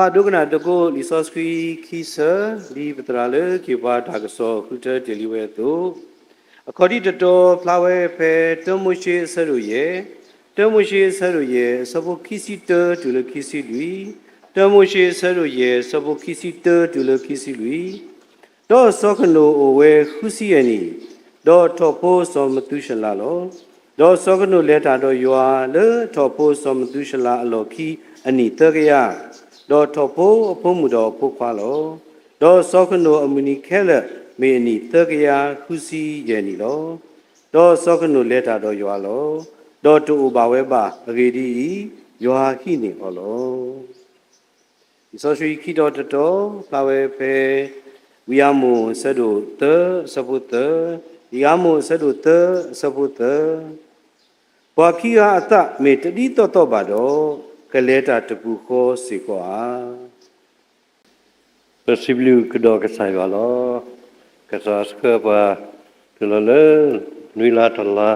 ဖးဒိကနၣ်တကိး လံာ်စီဆှံခံဆၢ, ဒ်ပသရၣ်လၢက့ၤပှၤတၢ်ကစီၣ်ဃုထၢတ့ၢ်လံဝဲအသိး, အခီၣ်ထံးတတီၤ ဖျါဝဲဖဲ တၢမိၤၡ့ အဆၢဒိၣ်ယဲၢ်, တၢမိၤၡ့ အဆၢဒိၣ်ယဲၢ် အဆၢဖိခံဆံတၢတုၤလၢခံဆံလွံၢ်, တၢမိၤၡ့ အဆၢဒိၣ်ယဲၢ် အဆၢဖိခံဆံတၢတုၤလၢခံဆံလွံၢ်, ဒီးစီၤကနိၣ်အိၣ်ဝဲဃုဆံယဲၢ်နံၣ်, ဒီးထီၣ်ဖိစီၤမသူၤရှလၤလီၤ. ဒီးစီၤကနိၣ်လဲၤတၢ်ဒီးယွၤလၢထီၣ်ဖိစီၤမသူၤရှလၤအလီၢ်ခံအနံၣ်သၢကယၤ, ဒီးထီၣ်ဖိအဖိမုၣ်ဒီးအဖိခွါလီၤ. ဒီးစီၤကနိၣ်အမုၢ်နံၤခဲလၢာ်မ့ၢ်အနံၣ်သၢကယၤဃုဆံယဲၢ်နံၣ်လီၤ. ဒီးစီၤကနိၣ်လဲၤတၢ်ဒီးယွၤလီၤ. ဒီးတအိၣ်ဘၣ်ဝဲဘၣ်. အဂ့ၢ်ဒ်အံၤ, ယွၤဟံးန့ၢ်အီၤလီၤ. လံာ်စီဆှံခံတီၤတတီၤ ဖျါဝဲဖဲ ဝံအၤမိၣ် အဆၢဒိၣ်သၢ အဆၢဖိသၢ, ဝံအၤမိၣ် အဆၢဒိၣ်သၢ အဆၢဖိသၢ, ပှၤခံဂၤအသးမ့ၢ်တဒ်သိးသိးဘၣ်ဒီး, ကလဲၤတၢ်တပူၤဃီစ့ၢ်ကီးဧါ. ပစံးဘျုးကဒီးကစၢ်ယွၤလီၤ. ကစၢ်ဆှၢပှၤ တုၤလီၤလၢ နွံလါတလါ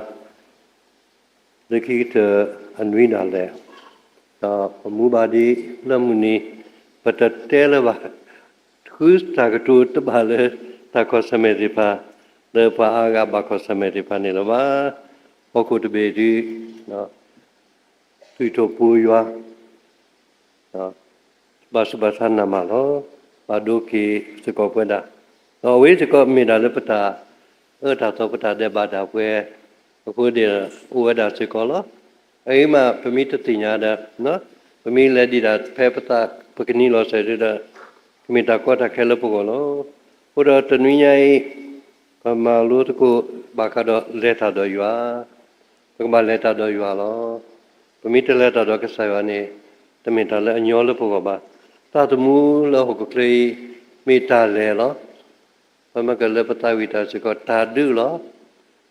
လၢခံကတၢၢ်အနွံဒၣ်လဲာ်, ဒီးပမူဘၣ်ဒံးလၢမုၢ်နံၤ, ပတတဲလၢၤဘၣ်, ဃုတၢ်ကတိၤတဘၣ်လၢတၢ်ခီၣ်ဆၢၣ်မဲာ်သ့ၣ်တဖၣ်, လၢပှၤအါဂၤဘၣ်ခီၣ်ဆၢၣ်မဲာ်သ့ၣ်တဖၣ်န့ၣ်လၢၤဘၣ်. ဟီၣ်ခိၣ်တဘ့ၣ်ဒုး သွံၣ်ထီၣ်ပူၤယွၤ ဘၣ်ဆူးဘၣ်ဆါနးမးလီၤ. ဘၣ်ဒိက့ၤစ့ၢ်ကီးပဝဲဒၣ်, ဒီးအဝဲစ့ၢ်ကီးမ့ၢ်ဒၣ်လၢပတၢ်အၢတၢ်သီ ပတၢ်ဒဲးဘးဒၣ်ပှဲၤ, အဃိန့ၣ် အိၣ်ဝဲဒၣ်စ့ၢ်ကီးလီၤ. အအံၤမး ပမ့ၢ်တသ့ၣ်ညါဒီး, ပမ့ၢ်လဲၤဒံးဒၣ်ဖဲပသးပကနံၤလီၤစဲၤဒုဒီး, ကမ့ၢ်တၢ်ကီတၢ်ခဲလၢပဂီၢ်လီၤ. အဃိဒီးတနွံညါအံၤ ပမၤလိသကိးဘၣ်ဃးဒီးလဲၤတၢ်ဒီးယွၤ, ပကဘၣ်လဲၤတၢ်ဒီးယွၤလီၤ. ပမ့ၢ်တလဲၤတၢ်ဒီးကစၢ်ယွၤန့ၣ် တမ့ၢ်တၢ်လၢအညီလၢပဂီၢ်ဘၣ်. သးသမူလၢဟီၣ်ခိၣ်ချၢအံၤ မ့ၢ်တၢ်လဲၤလီၤ. ပမ့ၢ်ကလၢပသးဝံၣ်တၢ်စ့ၢ်ကီး တၢ်ဒုးလီၤ.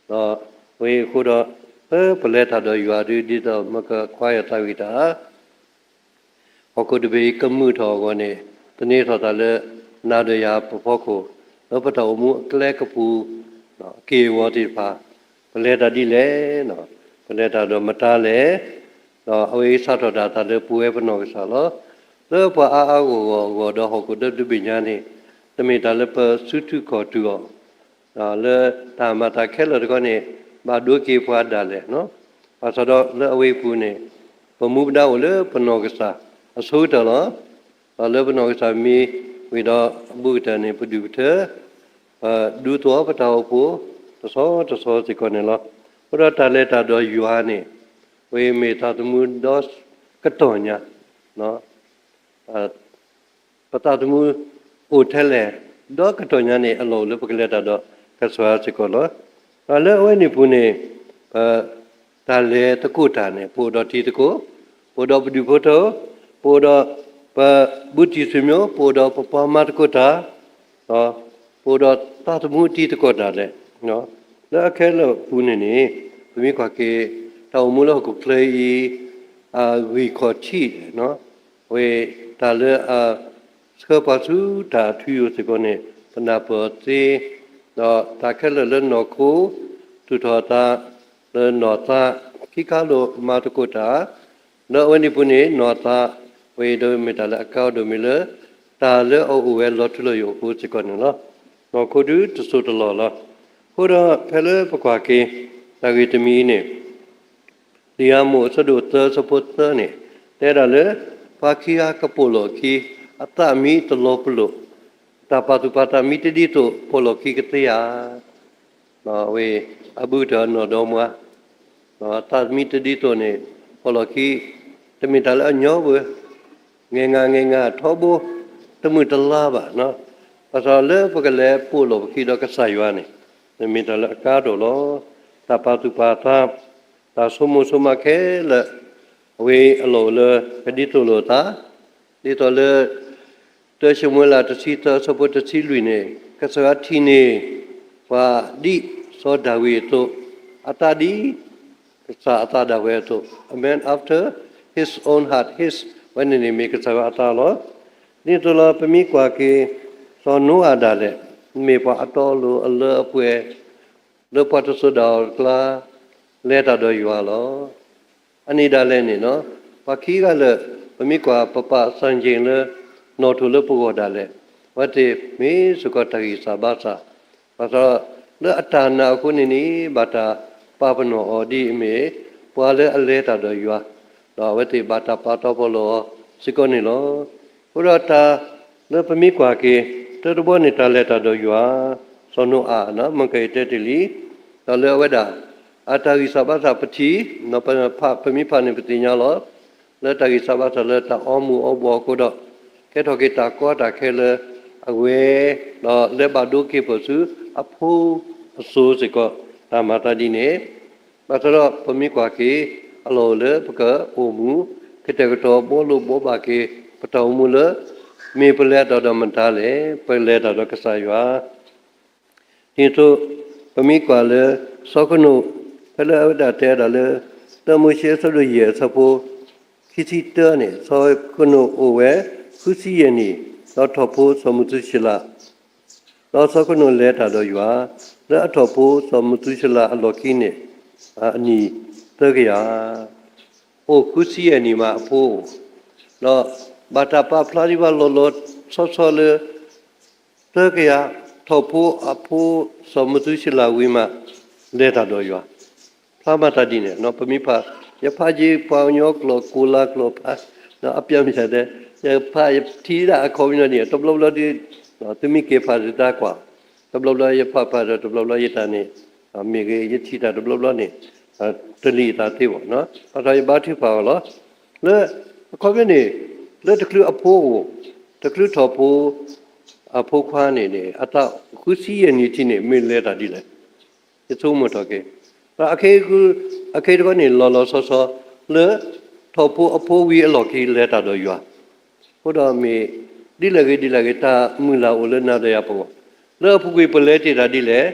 ဒီးအဝဲအံၤအဃိဒီး ပလဲၤတၢ်ဒီးယွၤဒုး ဒ်သိးမ့ၢ်ကကွၢ်ယသးဝံၣ်တၢ် ဟီၣ်ခိၣ်တဘ့ၣ်အံၤကမုာ်ထီၣ်အဂီၢ်န့ၣ်, သန့ၤထီၣ်သးလၢနၤဒီးယၤပဖီခိၣ်, လၢပတၢ်အိၣ်မူအကျဲကပူၤ, အက့ၢ်အဂီၤသ့ၣ်တဖၣ်, ပလဲၤတၢ်ဒ်လဲၣ်, ပလဲၤတၢ်ဒီးမတၤလဲၣ်, ဒီးအဝဲအံၤစးထီၣ်ဒၣ်သးလၢပဝဲပနီၢ်ကစၢ်လီၤ. လၢပှၤအါအါဂီၢ်ဂီၢ်အဂီၢ်ဒီးဟီၣ်ခိၣ်ဒီတဘ့ၣ်ညါန့ၣ်, တမ့ၢ်တၢ်လၢပစုထူၣ်ခီၣ်ထူၣ်အီၤ လၢတၢ်မၤတၢ်ခဲလၢာ်တခီန့ၣ်, ဘၣ်ဒိက့ၤပှၤဒၣ်လဲာ်, ဘၣ်ဆၣ်ဒီးလၢအဝဲအံၤပူၤန့ၣ်, ပမူပဒါအိၣ်လၢပနီၢ်ကစၢ်အဆိကတၢၢ်လီၤ. ဒီးလၢပနီၢ်ကစၢ်မံၤဝံၤဒီးအဘူးကတၢၢ်န့ၣ် ပဒုးပထၢ, ပဒူသဝီပတၢ်အိၣ်ဖှိၣ် တဆီတဆီစ့ၢ်ကီးန့ၣ်လီၤ. အဃိဒီးတၢ်လဲၤတၢ်ဒီးယွၤန့ၣ်, ဝဲမ့ၢ်သးသမူဒီးကတီၢ်ညါ ပသးသမူအိၣ်ထဲလဲၣ်, ဒီးကတီၢ်ညါန့ၣ် အလီၢ်အိၣ်လၢပကလဲၤတၢ်ဒီးကစၢ်ယွၤစ့ၢ်ကီးလီၤ. ဒီးလၢအဝဲန့ၣ်ပူၤန့ၣ်, ပတၢ်လဲၤသကိးတၢ်န့ၣ် ပအိၣ်ဒီးတံၤသကိး, ပအိၣ်ဒီးပဒူၣ်ဖိထၢ, ပအိၣ်ဒီးပဘူးတံၢ်ဆွေမျိုး, ပအိၣ်ဒီးပပှၤမၤသကိးတၢ်, ပအိၣ်ဒီးသးသမူတံၤသကိးတၢ်လဲၣ်. လၢအခဲလၢာ်ပူၤန့ၣ်န့ၣ်, ပမ့ၢ်ကွၢ်က့ၤ တၢ်အိၣ်မူလၢဟီၣ်ခိၣ်ချၢအံၤ အဂံၢ်ခီၣ်ထံး, ဝဲတၢ်လၢအဆှၢပှၤဆူတၢ်အထူအယိာ်စ့ၢ်ကီးန့ၣ် ပနၢ်ပၢၢ်သ့, ဒီးတၢ်ခဲလၢာ်လၢနီၢ်ခိ သူၣ်ထီၣ်အသးလၢနီၢ်သး ခံခါလိာ်မၤသကိးတၢ်, လၢအဝဲန့ၣ်ပူၤန့ၣ် နီၢ်သးဝဲအံၤဒီးမ့ၢ်တၢ်လၢအကါအီၤဒိၣ်မးလၢ တၢ်လၢအအိၣ်ဝဲလီၤထူလီၤယိာ်အဃိစ့ၢ်ကီးန့ၣ်လီၤ. နီၢ်ခိဒုတစိၢ်တလီၢ်လီၤ. အဃိဒီးဖဲလၢပကွၢ်က့ၤ တၢ်ဂ့ၢ်တမံၤအံၤန့ၣ် လံာ်ဧၤမိၣ်အဆၢဒိၣ်သၢအဆၢဖိသၢန့ၣ် တဲဒၣ်လၢ ပှၤခံဂၤကပိာ်လိာ်အခံ အသးမံတလီၤပလိာ်, တၢ်ပာ်သူၣ်ပာ်သးမံတဒ်သိးပိာ်လိာ်ခံကသ့ဧါ. ဝဲအဘူးကတၢၢ်အနီၢ်ဒီမါ, သးမံတဒ်သိးန့ၣ် ပိာ်လိာ်ခံ တမ့ၢ်တၢ်လၢအညီဘၣ်, ငဲၤငါငဲၤငါထီဘိ တမုာ်တလၤဘၣ်. ဘၣ်ဆၣ်လၢပကလဲၤပိာ်လိာ်ပခံဒီးကစၢ်ယွၤန့ၣ် မ့ၢ်တၢ်လၢအကါဒိၣ်လီၤ. တၢ်ပာ်သူၣ်ပာ်သး, တၢ်ဆိမိၣ်ဆိမးခဲလၢာ် အဝဲအလီၢ်အိၣ်လၢ ကဒ်သိးလိာ်သး, ဒ်သိးလၢ တၢၡမူၤအ့လးတဆံသၢအဆၢဖိတဆံလွံၢ်န့ၣ် ကစၢ်ယွၤထံၣ်န့ၢ် ပှၤဒ်စီၤဒၤဝံးအသိး, အသးဒ် ကစၢ်အသးဒၣ်ဝဲအသိး, a man after his own heart, his ဝဲန့ၣ်န့ၣ်မ့ၢ်ကစၢ်ယွၤအသးလီၤ. ဒ်သိးလၢပမ့ၢ်ကွၢ်က့ၤ စီၤနိအၤဒၣ်လဲာ် မ့ၢ်ပှၤအတီအလိၤအလၢအပှဲၤ လၢပှၤတစိၤဒၣ်အီၤတကျါ လဲၤတၢ်ဒီးယွၤလီၤ. အန့ၣ်ဒၣ်လဲာ်န့ၣ် ပှၤခံဂၤလၢာ် ပမ့ၢ်ကွၢ်ပပာ်စၣ်ကၠ့ၣ်လၢ နီၣ်ထိၣ်လၢပဂီၢ်ဒၣ်လဲာ်, အဝဲသ့ၣ်မ့ၢ်စ့ၢ်ကီးတၢ်ဂံၢ်စၢ်ဘါစၢ်, ဘၣ်ဆၣ်လၢအတၢ်နာ်အဃိန့ၣ်န့ၣ် ဘၣ်တၢ်ပာ်ပနီၣ်အီၤဒ်အမ့ၢ် ပှၤလၢအလဲၤတၢ်ဒီးယွၤ, ဒီးအဝဲသ့ၣ်ဘၣ်တၢ်ပာ်တီပီၢ်လီၤအီၤစ့ၢ်ကီးန့ၣ်လီၤ. အဃိဒီးတၢ်လၢပမ့ၢ်ကွၢ်က့ၤ တၢတဘီန့ၣ် တၢ်လဲၤတၢ်ဒီးယွၤ, စီၤနိအၤ မ့ၢ်ကတဲတ့ၢ်လံ, ဒီးလၢအဝဲဒၣ် အတၢ်ဂံၢ်စၢ်ဘါစၢ်ပထံၣ်, ပမ့ၢ်ဖးန့ၣ်ပသ့ၣ်ညါလီၤ. လၢတၢ်ဂံၢ်စၢ်ဘါစၢ်လၢတၢ်အီမူၤအီဘှီၣ်အဃိဒီး ကဲထီၣ်က့ၤတၢ်ကီတၢ်ခဲလၢအဝဲ, ဒီးလဲၤဘၣ်ဒိက့ၤပၢၢ်ဆူအဖိအစိၤစ့ၢ်ကီး တၢ်မၤသးဒ်န့ၣ်, ဘၣ်ဆၣ်ဒီးပမ့ၢ်ကွၢ်က့ၤ အလီၢ်အိၣ်လၢပကအိၣ်မူ ကတဲာ်ကတီၤဘှီလိာ်ဘှီဘၣ်က့ၤ ပတၢ်အိၣ်မူလၢ မ့ၢ်ပလဲၤတၢ်ဒီးမတၤလဲၣ်, ပလဲၤတၢ်ဒီးကစၢ်ယွၤ ဒ်သိး ပမ့ၢ်ကွၢ်လၢ စီၤကနိး ဖဲလၢအဝဲဒၣ်တဲဒၣ်လၢ တၢမိၤၡ့အဆၢဒိၣ်ယဲၢ်အဆၢဖိ ခံဆံတၢန့ၣ် စီၤကနိးအိၣ်ဝဲ ဃုဆံယဲၢ်နံၣ်, ဒီးထီၣ်ဖိစီၤမသူၤရှလး, ဒီးစီၤကနိးလဲၤတၢ်ဒီးယွၤ လၢအထီၣ်ဖိစီၤမသူၤရှလးအလီၢ်ခံန့ၣ် အနံၣ်သၢကယၤ အိၣ်ဃုဆံယဲၢ်နံၣ်မးအဖိအိၣ်, ဒီးဘၣ်တၢ်ပာ်ဖျါဒံးဘၣ်လီၤလီၤဆီဆီလၢ သၢကယၤ ထီၣ်ဖိအဖိ စီၤမသူၤရှလးဝံၤမး လဲၤတၢ်ဒီးယွၤ, ဖျါမၤတၢ်ဒ်န့ၣ် ပမ့ၢ်ဖး ယဖးက့ၤပှၤကညီကျိာ် ကိၤလၤကျိာ်ဖး အပျဲၢ်မ့ၢ်တဲ ယဖး ယထံၣ်ဒၣ်အခီပညီန့ၣ် တဘျီဘျီဒ် သုမ့ၢ်က့ၤဖးတၢ်ကွၢ် တဘျီဘျီယဖးဖးဒီး တဘျီဘျီယတၢ်န့ၣ် မ့ၢ်ဂ့ၤ ယထံၣ်တၢ်တဘျီဘျီန့ၣ် တလံၣ်အသးသ့ဘၣ်, ဘၣ်ဆၣ်ယဘါထုကဖၣ်အီၤလီၤ. လၢအခီပညီန့ၣ် လၢတချုးအဖိအိၣ် တချုးထီၣ်ဖိ အဖိခွါန့ၣ်န့ၣ် အသးဃုဆံယဲၢ်နံၣ်ထံၣ်န့ၣ် မ့ၢ်လဲၤတၢ်ဒ်လဲၣ်. ယဆိကမိၣ်ထီၣ်က့ၤ အခဲအံၤတခီန့ၣ် လီၤလီၤဆီဆီ လၢထီၣ်ဖိအဖိဝံၤအလီၢ်ခံလဲၤတၢ်ဒီးယွၤ, အဃိဒီးမ့ၢ် ဒ်လဲၣ်ဂ့ၤဒ်လဲၣ်ဂ့ၤ တၢ်မုၢ်လၢ်အိၣ်လၢနၤဒီးယၤပဂီၢ်, လၢအပူၤကွံာ်ပလဲၤတ့ၢ်တၢ်ဒ်လဲၣ်.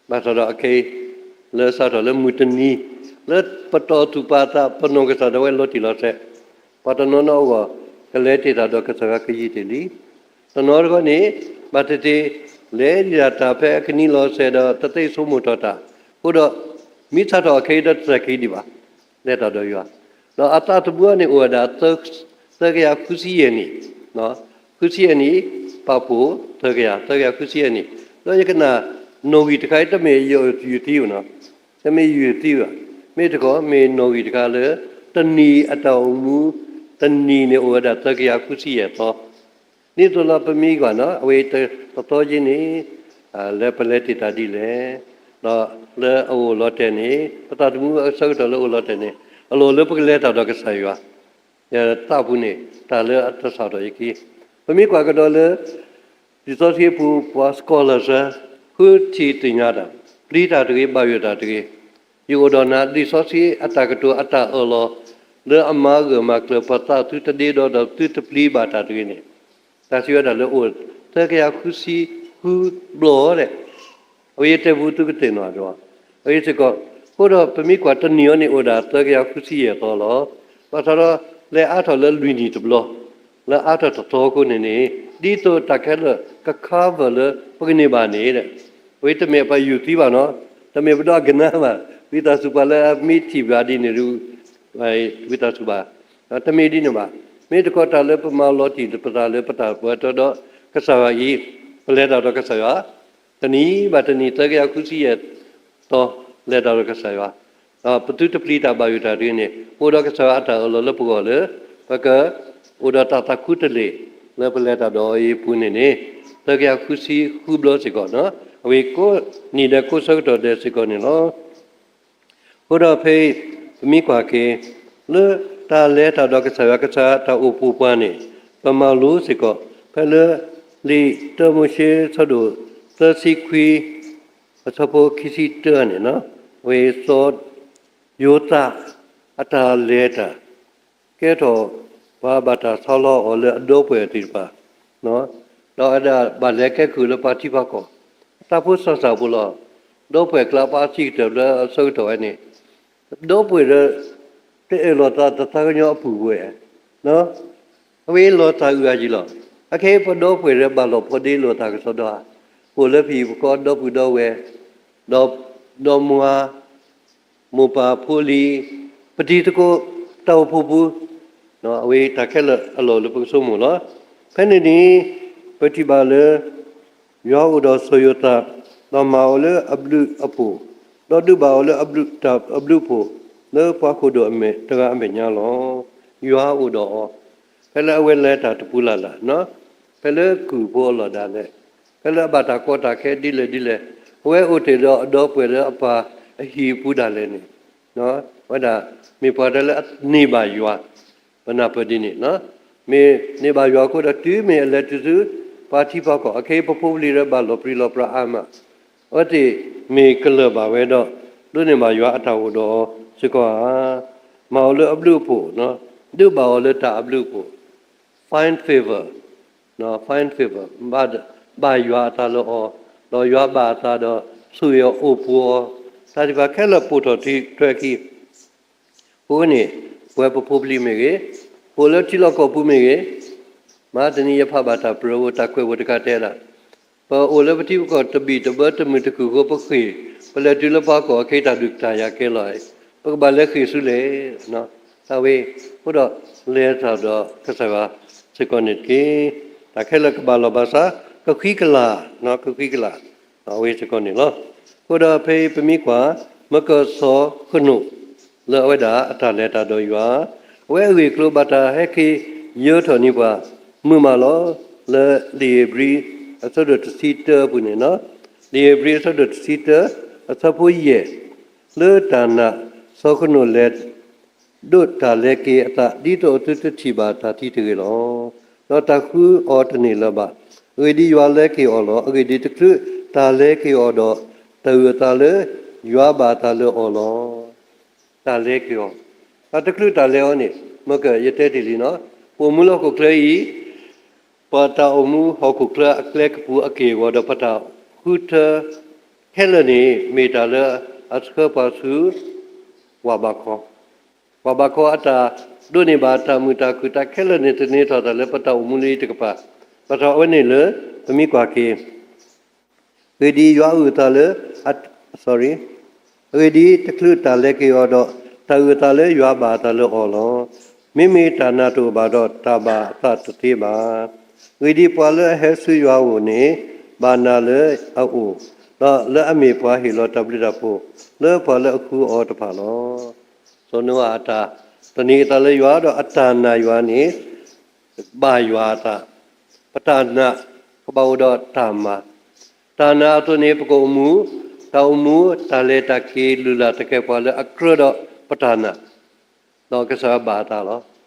ဘၣ်ဆၣ်ဒီးအခဲအံၤ လၢစးထီၣ်လၢမုၢ်တနံၤ လၢပတီၢ်သူၣ်ပာ်သး ပနီၢ်ကစၢ်ဒၣ်ဝဲလီၤတံၢ်လီၤဆဲး, ပှၤတနီၤနီၤအဂီၢ် ကလဲၤတ့ၢ်တၢ်ဒီးကစၢ်ယွၤကယံာ်တ့ၢ်လံ. တနီၤတခီန့ၣ် ဘၣ်သ့ၣ်သ့ၣ် လဲၤဒံးတၢ်ဖဲအကနံၤလီၤစဲးဒီး တသ့ၣ်ဆိကမိၣ်ထီၣ်တၢ်, အဃိဒီး မ့ၢ်စးထီၣ်အခဲအံၤဒီးတစဲးက့ၤဒံးဘၣ် လဲၤတၢ်ဒီးယွၤ, ဒီးအသးသမူန့ၣ်အိၣ်ဝဲဒၣ် သၢကယၤဃုဆံယဲၢ်နံၣ်, ဃုဆံယဲၢ်နံၣ် ပာ်ဖှိၣ် သၢကယၤ သၢကယၤဃုဆံယဲၢ်နံၣ်, ဒီးယကနၣ် နီၣ်ဂံၢ်တခါအံၤ တမ့ၢ်ယုၢ်သံဘၣ်နီၤ, တမ့ၢ်ယုၢ်သံဘၣ်, မ့ၢ်တခီ မ့ၢ်နီၣ်ဂံၢ်တခါလၢ တနံၤအတၢ်အိၣ်မူ တနံၤန့ၣ်အိၣ်ဝဲဒၣ်သၢကယၤဃုဆံယဲၢ်သီ ဒ်သိးလၢပမ့ၢ်ကွၢ်နီၤ အဝဲတသီက့ၤန့ၣ် လၢပလဲၤတ့ၢ်တၢ်ဒ်လဲၣ်, ဒီးလၢအအိၣ်လီၤတဲာ်န့ၣ် ပသးသမူအဆၢကတီၢ်လၢအအိၣ်လီၤတဲာ်န့ၣ် အလီၢ်လၢပကလဲၤတၢ်ဒီးကစၢ်ယွၤ, ယသးပူၤန့ၣ် တၢ်လၢအတစးထီၣ်ယက့ၤ, ပမ့ၢ်ကွၢ်ကဒီးလၢ လံာ်စီဆှံအပူၤ ပှၤ scholar ဆၢ ဃုထံၣ်သ့ၣ်ညါတၢ်, ပျံၤတၢ်တဂ့ၤ ဘၣ်ယိၣ်တၢ်တဂ့ၤ, ယအိၣ်ဒီးနၤ လံာ်စီဆှံအတၢ်ကတိၤအတၢ်အၢၣ်လီၤ လၢအမၤဂၢၢ်မၤကျၢၤပှၤသးသုတဒ့ဒီဒီးသုတပျံၤဘၣ်တၢ်တဂ့ၤန့ၣ်, တၢ်စံးဝဲဒၣ်လၢအိၣ် သၢကယၤဃုဆံဃုဘျီဒဲး, အဝဲယတဲပူၤသုကသ့ၣ်နီၣ်ဒီး, အဝဲစ့ၢ်ကီး, အဃိဒီးပမ့ၢ်ကွၢ်တနံၣ်အံၤန့ၣ်အိၣ်ဒၣ်သၢကယၤဃုဆံယဲၢ်သီလီၤ. ဘၣ်ဆၣ်ဒီး လဲၤအါထီၣ်လၢလွံၢ်နံၣ်တဘျီ, လၢအါထီၣ်တသီအဃိန့ၣ်န့ၣ် ဒ်သိးတၢ်ခဲလၢာ်က cover လၢပကန့ၢ်ဘၣ်န့ၣ်ဒီး, အဝဲတမ့ၢ်ပှၤယုၢ်သံဘၣ်နီၤ, တမ့ၢ်ပဒီအကနၣ်ဘၣ်, ဝံသးစူၤပှၤလၢအမ့ၢ်ထံၣ်ဘၣ်ဒ်န့ၣ်ဒီး ဝံသးစူၤဘၣ်, တမ့ၢ်ဒ်န့ၣ်ဘၣ်, မ့ၢ်တခီတၢ်လၢပမၤလီၤတံၢ်ပသးလၢပတၢ်ပှဲၤတီဒီးကစၢ်ယွၤအံၤ, ပလဲၤတၢ်ဒီးကစၢ်ယွၤ, တနံၤဘၣ်တနံၤ သၢကယၤဃုဆံယဲၢ်သီ လဲၤတၢ်ဒီးကစၢ်ယွၤ, ဒီးပသုတပျံၤတၢ်ဘၣ်ယိၣ်တၢ်တဂ့ၤန့ၣ် ပအိၣ်ဒီးကစၢ်ယွၤအတၢ်အၢၣ်လီၤလၢပဂီၢ်လၢ ပကအိၣ်ဒီးတၢ်သးခူတလ့ၢ် လၢပလဲၤတၢ်ဒီးအံၤအပူၤန့ၣ်န့ၣ် သၢကယၤဃုဆံဃုဘျီစ့ၢ်ကီး, အဝဲကိးနံၤဒဲးကိးဆၢကတီၢ်ဒဲးစ့ၢ်ကီးန့ၣ်လီၤ. အဃိဒီးဖဲအံၤ ပမ့ၢ်ကွၢ်က့ၤ လၢတၢ်လဲၤတၢ်ဒီးကစၢ်ယွၤ ကစၢ်တၢ်အိၣ်ဖှိၣ်ပှၤန့ၣ် ပမၤလိစ့ၢ်ကီး ဖဲလၢလံာ်တၢမိၤၡ့ဆၢဒိၣ်သၢဆံခွံ အဆၢဖိခံဆံတၢန့ၣ်, အဝဲစီၤယိၤသးအတၢ်လဲၤတၢ် ကဲထီၣ်ပှၤဘၣ်တၢ်ဆီလီၤအီၤလၢအဒီပုၢ်ဝဲၢ်သ့ၣ်တဖၣ်, ဒီးအဝဲဒၣ်ဘၣ်လဲၤကဲကုၢ်လၢပှၤထံပှၤကီၢ်, တၢ်ဖိစၢ်စၢ်ဖိလီၤ. ဒီပုၢ်ဝဲၢ်ကျါပှၤစံးကတၢၢ်လၢအဆၢကတီၢ်ဝဲန့ၣ် ဒီပုၢ်ဝဲၢ်ဒီး တအဲၣ်လိာ်သးတသးကညီၤအပုၢ်ဝဲၢ်, အဝဲလီၤတၢ်အုၣ်အယံၤလီၤ. အခဲအံၤပဒီပုၢ်ဝဲၢ်ဒီးဘၣ်လီၢ်ဖိးဒ့လိာ်သးကစီဒီဧါ, အိၣ်လၢဖံးဖုကီၢ်ဒီပုၢ်ဒီဝဲၢ်, ဒီး ဒီမါ မိၢ်ပၢ်ဖိလံၤ, ပတံၤသကိး တၢ်အိၣ်ဖှိၣ်ပူၤ, အဝဲတၢ်ခဲလၢာ်အလီၢ်လၢပကဆိကမိၣ်လီၤ. ဖဲန့ၣ်န့ၣ် ပထံၣ်ဘၣ်လၢ ယွၤအိၣ်ဒီးစီၤယိၤသး, ဒီးမၤအီၤလၢအဘျုးအဖှိၣ်, ဒီးဒုးဘၣ်အီၤလၢအဘျုး, တၢ်အဘျုးအဖှိၣ်, လၢပှၤခိၣ်ဒိၣ်အမဲာ်တဂၤအမဲာ်ညါလီၤ. ယွၤအိၣ်ဒီးအီၤ, ဖဲလၢအဝဲလဲၤတၢ်တပူၤလၢ်လၢ်, ဖဲလၢကုၢ်ဖိအလီၢ်ဒၣ်လဲာ်, ဖဲလၢအဘၣ်တၢ်ကီတၢ်ခဲဒ်လဲၣ်ဒ်လဲၣ်, အဝဲအိၣ်တ့ၢ်ဒီးအဒီပုၢ်ဝဲၢ်လၢအပၢ်အဟံၣ်အပူၤဒၣ်လဲာ်န့ၣ်, ဝဲဒၣ် မ့ၢ်ပှၤတၢ်လၢအန့ၢ်ဘၣ်ယွၤ, ပနၢ်ပၢၢ်ဒ်န့ၣ်, မ့ၢ်န့ၢ်ဘၣ်ယွၤအဃိဒီးတုၤမ့ၢ်အလဲၤတုၤဆူ ပှၤထံပှၤကီၢ် အခဲအံၤပဖိပလံၤဒီးဘၣ်လီၤပြံလီၤပြါအါမး, အဝဲသ့ၣ်မ့ၢ်ကလၢၢ်ဘၣ်ဝဲဒီး ဒိးန့ၢ်ဘၣ်ယွၤအတၢ်အိၣ်ဒီးအီၤစ့ၢ်ကီးဧါ. မၤအီၤလၢအဘျုးအဖှိၣ်, ဒုးဘၣ်အီၤလၢတၢ်အဘျုးအဖှိၣ်, find favor, find favor, ဘၣ်ယွၤအသးလၢအီၤ, ဒီးယွၤဘၣ်အသးဒီးဆိၣ်ဂ့ၤအီၤအိၣ်ပူၤအီၤ, တၢ်သ့ၣ်တဖၣ်ခဲလၢာ်ပိာ်ထီၣ်ထံထွဲခံ အဃိန့ၣ် ပဝဲပဖိပလံၤမ့ၢ်ဂ့ၤ, ပအိၣ်လၢထံလီၢ်ကီၢ်ပူၤမ့ၢ်ဂ့ၤ, မဟါတနံၤယဖးဘၣ်တၢ်ပြၢဖိ တၢ်ကွဲးဖိတခါတဲဒၣ်, ပအိၣ်လၢပထံပကီၢ်တဘံၣ်တဘၢတမုာ်တခုၣ်အဃိပဃ့ၢ်, ပလဲၤတုၤလၢပှၤကီၢ်အခဲအံၤတၢ်ဒုးတၢ်ယၤကဲလီၤ, ပကဘၣ်လဲၤဃ့ၢ်ဆူလဲၣ်. တၢ်ဝဲ, အဃိဒီးလဲၤတၢ်ဒီးကစၢ်ယွၤစ့ၢ်ကီးန့ၣ်တက့ၢ်. တၢ်ခဲလၢာ်ကဘၣ်လီၤဘၣ်ဆၣ် ကဃံကလၤ, ကဃံကလၤ အဝဲစ့ၢ်ကီးန့ၣ်လီၤ. အဃိဒီးဖဲအံၤပမ့ၢ်ကွၢ် မကစီၤဃနိာ် လၢအဝဲဒၣ်အတၢ်လဲၤတၢ်ဒီးယွၤ, အဝဲအဂ့ၢ်အကျိၤဘၣ်တၢ်ဟဲက့ၤယၢထီၣ်န့ၢ်ပှၤ မုာ်မးလီၤ. လၢလံာ်ဧ့ၤဘြံၤ အဆၢဒိၣ်တဆံတၢအပူၤန့ၣ်လီၤ. လံာ်ဧ့ၤဘြံၤအဆၢဒိၣ်တဆံတၢ အဆၢဖိယဲၢ်, လၢတၢ်နာ်စီၤဃနိာ်လဲၤ ဒိးတၢ်လဲၤက့ၤအသး ဒ်သိးအသုတထံၣ်ဘၣ်တၢ်သံတဂ့ၤလီၤ. ဒီးတၢ်ဃုအီၤတန့ၢ်လၢၤဘၣ်. အဂ့ၢ်ဒ်အံၤ, ယွၤလဲၤက့ၤအီၤလီၤ. အဂ့ၢ်ဒ်အံၤ, တချုးတၢ်လဲၤက့ၤအီၤဒီး တၢ်အုၣ်အသးလၢ ယွၤဘၣ်အသးလၢအီၤလီၤ. တၢ်လဲၤက့ၤအီၤ, တၢ်တချုးတၢ်လဲၤအီၤန့ၣ် မ့ၢ်ကယတဲတ့ၢ်လံန့ၣ်, ပအိၣ်မူလၢဟီၣ်ခိၣ်ချၢအံၤ ပတၢ်အိၣ်မူဟီၣ်ခိၣ်ချၢအကျဲကပူၤအက့ၢ်အဂီၤဒီး ပတၢ်ဃုထၢခဲလၢာ်န့ၣ် မ့ၢ်တၢ်လၢအဆှၢပှၤဆူ ပှၤဘၣ်ခီ, ပှၤဘၣ်ခီအတၢ်ဒိးန့ၢ်ဘၣ်တၢ်မုာ်တၢ်ခုၣ်တၢ်ခဲလၢာ်န့ၣ် သန့ၤထီၣ်တၢ်လၢပတၢ်အိၣ်မူလၢအံၤတကပၤ, ဘၣ်ဆၣ်အဝဲန့ၣ်လၢ ပမ့ၢ်ကွၢ်က့ၤ အဂ့ၢ်ဒ်အံၤ, ယွၤအုၣ်အသးလၢ, အဂ့ၢ်ဒ်အံၤ, တချုးတၢ်လဲၤက့ၤအီၤဒီး တၢ်အုၣ်အသးလၢယွၤဘၣ်အသးလၢအီၤလီၤ. မ့မ့ၢ်တၢ်နာ်တအိၣ်ဘၣ်ဒီး တၢ်ဘၣ်အသးတသ့ဘၣ်. အဂ့ၢ်ဒ်အံၤ, ပှၤလၢအဟဲဆူယွၤအအိၣ်န့ၣ် ဘၣ်နာ်လၢအအိၣ်, ဒီးလၢအမ့ၢ်ပှၤဟ့ၣ်လီၤတၢ်ဘျုးတၢ်ဖှိၣ် လၢပှၤလၢအဃုအီၤတဖၣ်လီၤ. စီၤနိအၤအတၢ်သန့ၤအသးလၢယွၤ ဒီးအတၢ်နာ်ယွၤန့ၣ် ဘၣ်ယွၤအသး, ပတၢ်နာ်ကဘၣ်အိၣ်ဒီးတၢ်မၤ, တၢ်နာ်အသိးန့ၣ် ပကအိၣ်မူ, တၢ်အိၣ်မူ တၢ်လဲၤတၢ်က့ၤလုၢ်လၢ်သကဲးပဝးလၢအကြၢးဒီးပတၢ်နာ်, ဒီးကစၢ်ယွၤဘၣ်အသးလီၤ.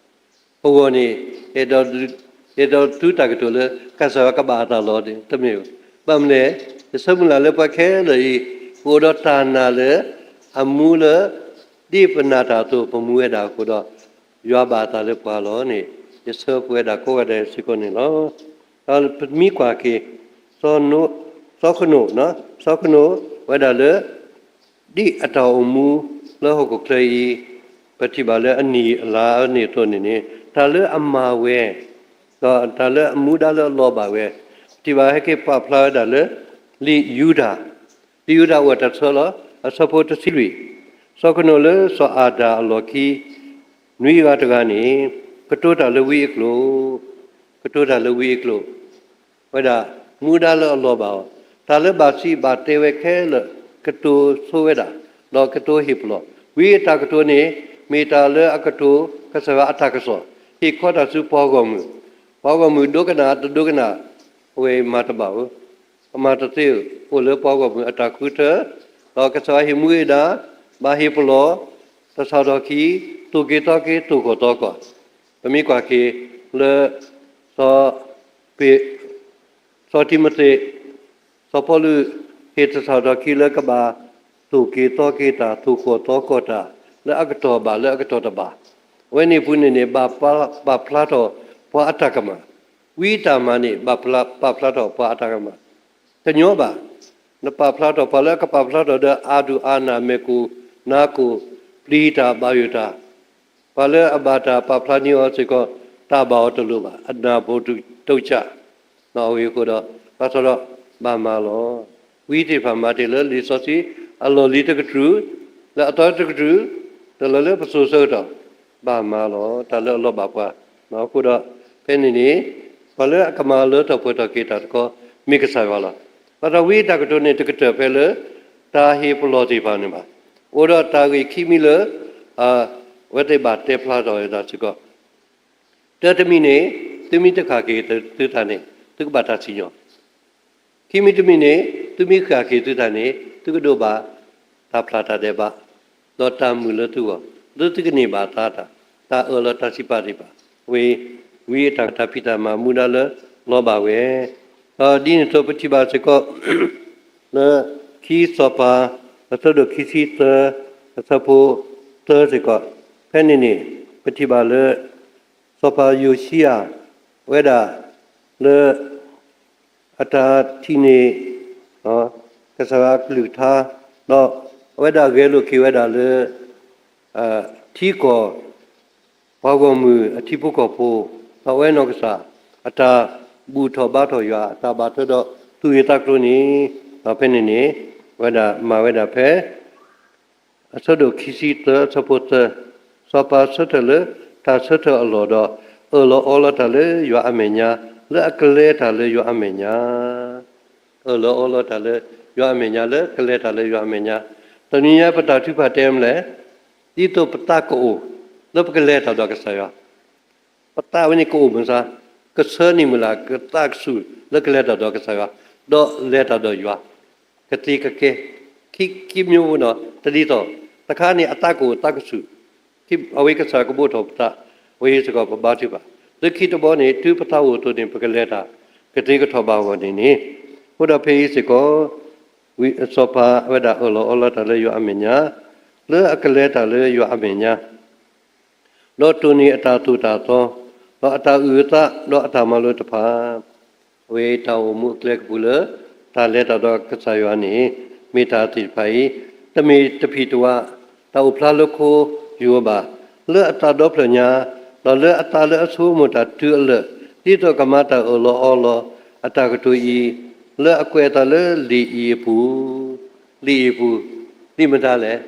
ပဂီၢ်န့ၣ် အဲၣ်ဒိးသူတၢ်ကတိၤလၢ ကစၢ်ယွၤကဘၣ်အသးလီၤန့ၣ် တမ့ၢ်ဘၣ်. ဘၣ်မနုၤလဲၣ်, ယဆၢမုၢ်လၢ်လၢပှၤခဲလၢာ်အံၤ ပအိၣ်ဒီးတၢ်နာ်လၢ အမူလၢ ဒ်ပနာ်တၢ်အသိး ပမူဝဲဒၣ်အဃိဒီး ယွၤဘၣ်အသးလၢပှၤလီၤန့ၣ် ယဆၢပဝဲဒၣ်ကိးဂၤဒဲးစ့ၢ်ကီးန့ၣ်လီၤ. ဒီးပမ့ၢ်ကွၢ်က့ၤ စီၤဃနိာ်, စီၤဃနိာ်ဝဲဒၣ်လၢ ဒ်အတၢ်အိၣ်မူလၢဟီၣ်ခိၣ်ချၢအံၤ ပထံၣ်ဘၣ်လၢအနံၣ်အလါန့ၣ်အသိးန့ၣ်န့ၣ် တၢ်လၢအမၤဝဲ ဒီးတၢ်လၢအမူဒါလၢအလီၤဘၣ်ဝဲ ပထံၣ်ဘၣ်ဟဲက့ၤပာ်ဖျါဝဲဒၣ်လၢ လံာ်ယူဒၤ, လံာ်ယူဒၤအိၣ်တၢ်ဆၢလီၤ အဆၢဖိတဆံလွံၢ်, စီၤဃနိာ်လၢစီၤအၤဒၣ်အလီၢ်ခံ နွံဂၤတဂၤန့ၣ် ကတိၤတၢ်လၢဝံအကျိာ်, ကတိၤတၢ်လၢဝံအကျိာ် ဝဲဒၣ် မူဒါလၢအလီၤဘၣ်အီၤ, တၢ်လၢဘၣ်စံးဘၣ်တဲဝဲခဲလၢာ် ကတိၤဆိဝဲဒၣ်, ဒီးကတိၤဟ့ၣ်ပလီၢ်, ဝံအတၢ်ကတိၤန့ၣ် မ့ၢ်တၢ်လၢအကတိၤ ကစၢ်ယွၤအတၢ်ကစီၣ်, ဟ့ၣ်ခီတၢ်ဆူပှၤဂီၢ်မုၢ်, ပှၤဂီၢ်မုၢ်ဒိကနၣ်တဒိကနၣ်, အဝဲမၤတဘၣ်ဧိၤ, အမၤတသ့ဧိၤ, အိၣ်လၢပှၤဂီၢ်မုၢ်အတၢ်ဃုထၢ, ဒီးကစၢ်ယွၤဟ့ၣ်မူဟ့ၣ်ဒါ, ဘၣ်ဟ့ၣ်ပလီၢ်, တၢ်ဆၣ်ထီၣ်ခံ, သိၣ်က့ၤသီက့ၤ သိၣ်ကီၢ်သီကီၢ်, ပမ့ၢ်ကွၢ်က့ၤလၢ စီၤပ့း စီၤတံၤမသ့း, စီၤပီလူး ဟ့ၣ်တၢ်ဆၣ်ထီၣ်ခံလၢကဘၣ်သိၣ်က့ၤသီက့ၤတၢ် သိၣ်ကီၢ်သီကီၢ်တၢ် လၢအကတီၢ်ဘၣ်လၢအကတီၢ်တဘၣ်, အဝဲန့ၣ်အပူၤန့ၣ်န့ၣ် ပာ်ဖျါထီၣ်ပှၤအတၢ်ကမၣ်, ဝံတၢ်မၤန့ၣ် ပာ်ဖျါထီၣ်ပှၤအတၢ်ကမၣ်, တညီဘၣ်, နပာ်ဖျါထီၣ်ပှၤလၢအကပာ်ဖျါထီၣ်ဒီးအါဒူၣ်အါနၢ် မဲာ်ကိၢ်နါကိၢ် ပျံၤတၢ်ဘၣ်ယိၣ်တၢ် ပှၤလၢအဘၣ်တၢ်ပာ်ဖျါန့ၢ်အီၤစ့ၢ်ကီး တၢ်ဘၣ်အီၤတလိၣ်ဘၣ်, အနၢ်ဖိတုၤကၠး, အဂ့ၢ်အဃိဒီး ဘၣ်ဆၣ်ဒီး ဘၣ်မၤလီၤ. ဝံသ့ၣ်တဖၣ်မၤတ့ၢ်လၢလံာ်စီဆှံ အလီၢ်လံၤတကတြူၢ်, လၢအသီတကတြူၢ်, ဒီးလီၤလၢပစိၤဆၢကတီၢ်, ဘၣ်မၤလီၤ. တၢ်လၢအလီၤဘၣ်ပှၤ, အဃိဒီး ဖဲန့ၣ်န့ၣ် ပှၤလၢအကမၤလၢထီၣ်ပှဲၤထီၣ်က့ၤတၢ်တခီ မ့ၢ်ကစၢ်ယွၤလီၤ. ဘၣ်ဆၣ်ဝံအတၢ်ကတိၤန့ၣ် တကတၢၢ်ဖဲလၢ တၢ်ဟ့ၣ်ပလီၢ်သ့ၣ်တဖၣ်န့ၣ်ဘၣ်. အိၣ်ဒီးတၢ်ဂ့ၢ်ခံမံၤလၢ အဝဲသ့ၣ်ဘၣ်တဲဖျါထီၣ်ဝဲဒၣ်စ့ၢ်ကီး, တၢတမံၤန့ၣ် သုမ့ၢ်တဃၣ်က့ၤသုသးန့ၣ် သုကဘၣ်တၢ်စံၣ်ညီၣ်, ခံမံၤတမံၤန့ၣ် သုမ့ၢ်ဃၣ်က့ၤသုသးန့ၣ် သုကဒိးဘၣ်တၢ်ဖျါတၢ်ဒဲးဘး ဒီးတၢ်မုာ်လၢသုဂီၢ်, ဒီးသုကန့ၢ်ဘၣ်အသါတၢ်, တၢ်အၢၣ်လီၤတၢ်စံးပာ်သ့ၣ်တဖၣ်, ဝံ ဝံအတၢ်ဖံးတၢ်မၤမူဒါလၢလီၤဘၣ်ဝဲ, ဒီးဒ်န့ၣ်အသိးပထံၣ်ဘၣ်စ့ၢ်ကီး လၢခံစီၤပၤ အဆၢဒိၣ်ခံဆံသၢ အဆၢဖိသၢစ့ၢ်ကီး, ဖဲန့ၣ်န့ၣ် ပထံၣ်ဘၣ်လၢ စီၤပၤယိၤၡံယၤ ဝဲဒၣ်လၢ အတၢ်ထံၣ်န့ၢ် ကစၢ်ယွၤအကလုၢ်ကထါ, ဒီးအဝဲဒၣ်ဂဲၤလိာ်က့ၤဝဲဒၣ်လၢ ထံကီၢ် ပှၤဂီၢ်မုၢ်အထံဖိကီၢ်ဖိ, ဒီးအဝဲနီၢ်ကစၢ် အတၢ်ဘူၣ်ထီၣ်ဘါထီၣ်ယွၤ အတၢ်ဘၣ်ထွဲဒီးသူၣ်ဂ့ၢ်သးကျိၤန့ၣ်, ဒီးဖဲန့ၣ်န့ၣ် အဝဲဒၣ်မၤဝဲဒၣ်ဖဲ အဆၢဒိၣ်ခံဆံသၢ အဆၢဖိသၢ, စီၤပၤဆၢထၢၣ်လၢတၢ်ဆၢထၢၣ်အလီၢ်ဒီး အၢၣ်လီၤအီလီၤတၢ်လၢယွၤအမဲာ်ညါ, လၢအကလဲၤတၢ်လၢယွၤအမဲာ်ညါ, အၢၣ်လီၤအီလီၤတၢ်လၢယွၤအမဲာ်ညါ လၢကလဲၤတၢ်လၢယွၤအမဲာ်ညါ, တနံၤညါပတၢ်ထုကဖၣ်တဲမနုၤလဲၣ်, ဒ်သိးပသးကအိၣ် လၢပကလဲၤတၢ်ဒီးကစၢ်ယွၤ ပသးဝဲန့ၣ်ကအိၣ်မုာ်စါ, ကဆၢန့ၢ်မုၢ်လၢ် ကသးကဆူၣ်လၢကလဲၤတၢ်ဒီးကစၢ်ယွၤ, ဒီးလဲၤတၢ်ဒီးယွၤ, ကသ့ကကဲ, ခံ ခံမျိုးဖိနီၤ, တဒ်သိး, တခါန့ၣ်အသးကအိၣ်သးကဆူၣ်, အဝဲကစၢ်ကဘိးထီၣ်ပသး, ဝဲအံၤစ့ၢ်ကီးပဘါထုကဖၣ်, လၢခံတဘီန့ၣ် တုၤပသးအိၣ်အသိးန့ၣ် ပကလဲၤတၢ် ကသ့ကထီၣ်ဘၣ်အဂီၢ်န့ၣ်န့ၣ်, အဃိဒီးဖဲအံၤစ့ၢ်ကီး ဝံစီၤပၤဝဲဒၣ်အၢၣ်လီၤအီလီၤတၢ်လၢယွၤအမဲာ်ညါ, လၢအကလဲၤတၢ်လၢယွၤအမဲာ်ညါ ဒီးတိၢ်န့ၢ်အတၢ်သိၣ်တၢ်သီ, ဒီးအတၢ်အုၣ်အသး, ဒီးအတၢ်မၤလိာ်တဖၣ်, အဝဲတၢ်အိၣ်မူအကျဲကပူၤလၢ တၢ်လဲၤတၢ်ဒီးကစၢ်ယွၤန့ၣ် မ့ၢ်တၢ်သ့ၣ်တဖၣ်အံၤ, တမ့ၢ်တဖံးတဝး, တၢ်အိၣ်ဖျါလၢခိယိၤဘၣ်, လၢအသးဒီဖျၢၣ်ညါ, ဒီးလၢအသးလၢအဆိကမိၣ်တၢ်တုၤအလၢာ်, ဒ်သိးကမၤတၢ်အၢၣ်လီၤအီလီၤ အတၢ်ကတိၤအံၤ, လၢအကွဲးအသးလၢလံာ်အံၤအပူၤ, လံာ်အံၤအပူၤ, လံာ်မတၤလဲၣ် လံာ်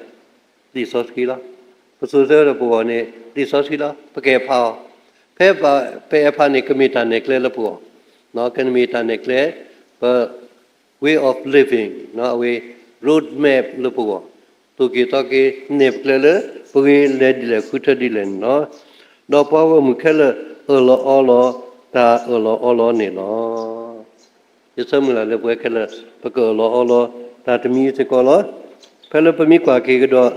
စီဆှံလီၤ. ပစိၤဆၢဒီးပဂီၢ်န့ၣ် လံာ်စီဆှံလီၤ. ပကအဲၣ်ဖးအီၤ. ဖဲပအဲၣ်ဖးန့ၣ် ကမ့ၢ်တၢ်နဲၣ်ကျဲလၢပဂီၢ်, ကမ့ၢ်တၢ်နဲၣ်ကျဲ, ပ way of living အဝဲ road map လၢပဂီၢ်, သိၣ်က့ၤသီက့ၤ နဲၣ်ပကျဲလၢ ပဂ့ၤလဲၤဒ်လဲၣ်ဃုထၢဒ်လဲၣ်န့ၣ်လီၤ. ဒီးပှၤဂီၢ်မုၢ်ခဲလၢာ်အၢၣ်လီၤအီလီၤ တၢ်အၢၣ်လီၤအီလီၤန့ၣ်လီၤ. ယဆၢမုၢ်လၢ်လၢပဝဲခဲလၢာ် ပကအၢၣ်လီၤအီလီၤ တၢ်တမံၤစ့ၢ်ကီးလီၤ. ဖဲလၢပမ့ၢ်ကွၢ်က့ၤကဒီးလၢလံာ်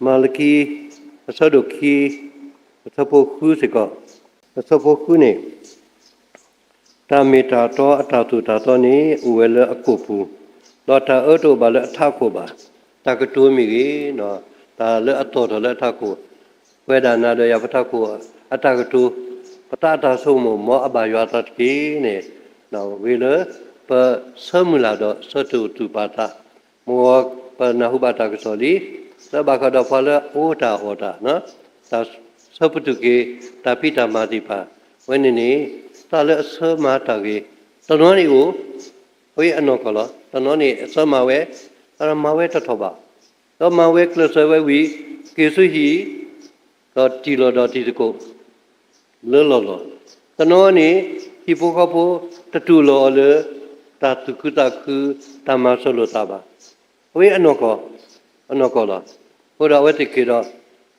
မၤလကံ အဆၢဒိၣ်ခံ အဆၢဖိဃုစ့ၢ်ကီး, အဆၢဖိဃုန့ၣ် တၢ်မ့ၢ်တၢ်တီအတၢ်သိၣ်တၢ်သီန့ၣ် အိၣ်ဝဲလၢအကိာ်ပူၤ, ဒီးတၢ်အၢတအိၣ်ဘၣ်လၢအထးခိၣ်ဘၣ်. တၢ်ကတိၤမ့ၢ်ဂ့ၤ, တၢ်လၢအသီၣ်ထီၣ်လၢအထးခိၣ်, ပဝဲဒၣ်နၤဒီးယၤပထးခိၣ်အတၢ်ကတိၤ, ပသးအတၢ်ဆိကမိၣ် မ်အဘၣ်ယွၤအသးတက့ၢ်န့ၣ်, ဂ့ၤလၢ ပဆၢမုၢ်လၢ်ဒီးဆၢတိာ်သူၣ်ပာ်သး, မ်ပနၢ်ဟူဘၣ်တၢ်ကစီၣ်လံ, လၢဘၣ်ဃးဒီးပှၤလၢအအိၣ်တၢ်အီၣ်တၢ်, တၢ်ဆၢပတုာ်က့ၤ တၢ်ဖံးတၢ်မၤသ့ၣ်တဖၣ်, ဝဲန့ၣ်န့ၣ် သးလၢအဆၢမၤတၢ်ဂ့ၤ, တနီၤန့ၣ်အိၣ်, အဝဲအနီၢ်ကီၢ်လီၤ. တနီၤန့ၣ်အဆၢမၤဝဲ, သးမၤဝဲတထီၣ်ဘၣ်, ဒီးမၤဝဲကျဲးစၢးဝဲဝံၤ က့ၤဆူဟံၣ်, ဒီးတံၢ်လီၤဒီးတံၤသကိး လၢလီၢ်လီၢ်, တနီၤန့ၣ် ဟံၣ်ဖိဃီဖိ တတူၢ်လိာ်အီၤလၢ တၢ်သူၣ်ခုသးခု တၢ်မၤစၢၤလိာ်သးဘၣ်. အဝဲအနီၢ်ကီၢ်, အနီၢ်ကီၢ်လီၤ. အဃိဒီးအဝဲသ့ၣ်က့ၤ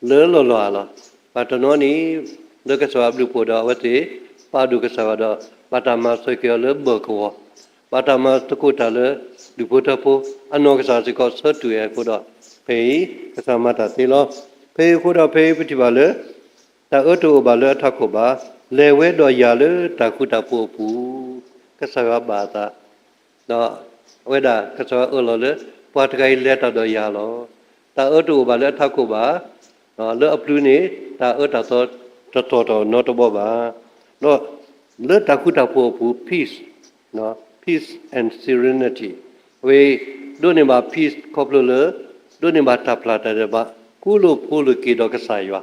ဒီး လၢလီၢ်လီၢ်ဧါလီၤ. ဘၣ်တနီၤန့ၣ် လၢကစၢ်ယွၤဘျုးဖှိၣ်ဒီးအဝဲသ့ၣ် ပာ်ဒိၣ်ကစၢ်ယွၤဒီး ဘၣ်တၢ်မၤစၢၤက့ၤအီၤလၢဘၢၣ်ကဝီၤ, ဘၣ်တၢ်မၤသကိးတၢ်လၢ ဒူၣ်ဖိထၢဖိ, အနီၢ်ကစၢ်စ့ၢ်ကီးဆၢတူၢ်ဝဲအဃိဒီး ဖဲအံၤ ကစၢ်မၤတၢ်သ့လီၤ. ဖဲအံၤအဃိဒီးဖဲအံၤပထံၣ်ဘၣ်လၢ တၢ်အၢတအိၣ်ဘၣ်လၢအထးခိၣ်ဘၣ်, လဲၤဝဲဒီးယၤလၢတၢ်ဃူတၢ်ဖိးအပူၤ, ကစၢ်ယွၤဘၣ်အသး, ဒီးအဝဲဒၣ်ကစၢ်ယွၤအၢၣ်လီၤလၢ ပှၤတဂၤအံၤလဲၤတၢ်ဒီးယၤလီၤ. တၢ်အၢတအိၣ်ဘၣ်လၢအထးခိၣ်ဘၣ်, လၢအပျုၤန့ၣ် တၢ်အၢတၢ်သီတသီၣ်ထီၣ်နီတဘီဘၣ်, ဒီးလၢတၢ်ဃူတၢ်ဖိးအပူၤ peace, peace and serenity, အဝဲဒိးန့ၢ်ဘၣ် peace ခီဖျိလၢ ဒိးန့ၢ်ဘၣ်တၢ်ဖျါတၢ်ဒဲးဘး ကူလိာ်ဖိးလိာ်က့ၤဒီးကစၢ်ယွၤ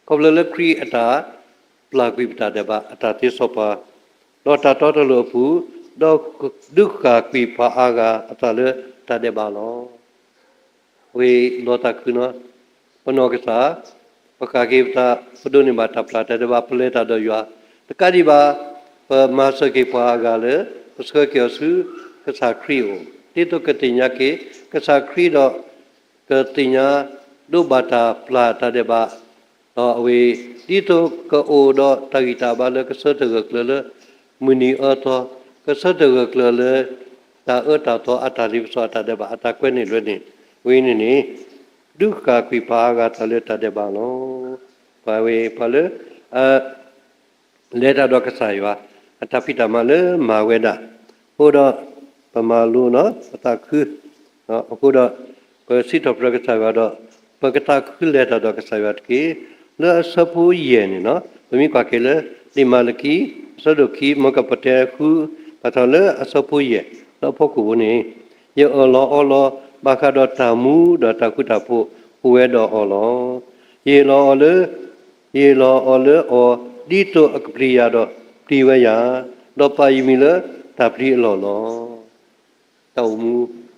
ခီဖျိလၢခရံာ်အတၢ်ပျၢ်ကွံာ်ပတၢ်ဒဲးဘးအတၢ်သ့စီၤပၤ, ဒီးတၢ်တီတၢ်လိၤအပူၤ, ဒီးဒုးဃၣ်ကွံာ်ပှၤအါဂၤအသးလၢတၢ်ဒဲးဘးလီၤ. ဝံၤလီၤသးခုနီၤ, ပနီၢ်ကစၢ်, ပဃၣ်က့ၤပသး, ပဒိးန့ၢ်ဘၣ်တၢ်ဖျါတၢ်ဒဲးဘး ပလဲၤတၢ်ဒီးယွၤ, တကးဒံးဘၣ် ပမၤစၢၤက့ၤပှၤအဂၤလၢ ပဆှၢက့ၤအီၤဆူကစၢ်ခရံာ်အအိၣ်, ဒ်သိးကသ့ၣ်ညါက့ၤကစၢ်ခရံာ်ဒီး ကသ့ၣ်ညါဒိးဘၣ်တၢ်ပျၢ်တၢ်ဒဲးဘး, ဒီးအဝဲ ဒ်သိးကအိၣ်ဒီးတၢ်ဂံၢ်တၢ်ဘါလၢကဆၢထၢၣ်ဂၢၢ်ကျၢၤလၢ မုၢ်နံၤအၢသီ, ကဆၢထၢၣ်ဂၢၢ်ကျၢၤလၢ တၢ်အၢတၢ်သီအတၢ်လ့ပစီအတၢ်ဒဲးဘး အတၢ်ကွဲန့ၢ်လွဲန့ၢ်ဝဲန့ၣ်န့ၣ်, ဒုးဃၣ်ကွံာ်ပှၤအါဂၤတၢ်လၢတၢ်ဒဲးဘးလီၤ. ပဝဲပှၤလၢ လဲၤတၢ်ဒီးကစၢ်ယွၤ, အတၢ်ဖံးတၢ်မၤလၢမၤဝဲဒၣ်, အဃိဒီး ပမၤလိနီၤ ပသးခု, အဃိဒီး ပစံးထီၣ်ပတြၢၤကစၢ်ယွၤဒီး ပကသးခုလဲၤတၢ်ဒီးကစၢ်ယွၤတက့ၢ်. လၢအဆၢဖိယဲၢ်န့ၣ်နီၤ ပမ့ၢ်ကွၢ်က့ၤလၢ လံာ်မၤလကံ အဆၢဒိၣ်ခံ မ်ကပတဲဃု ဘၣ်ထီၣ်လၢအဆၢဖိယဲၢ် လၢအဖီခိၣ်ဖိန့ၣ်, ယအၢၣ်လီၤအီလီၤ ဘၣ်ဃးဒီးတၢ်မူဒီးတၢ်ဃူတၢ်ဖိး အိၣ်ဝဲဒီးအီၤလီၤ. ယဟ့ၣ်လီၤအီၤလၢ ယဟ့ၣ်လီၤအီၤလၢအီၤ ဒ်သိးအကပျံၤယၤဒီး ပျံၤဝဲယၤ, ဒီးပာ်ယမံၤလၢတၢ်ပျံၤအလီၢ်လီၤ. တၢ်အိၣ်မူ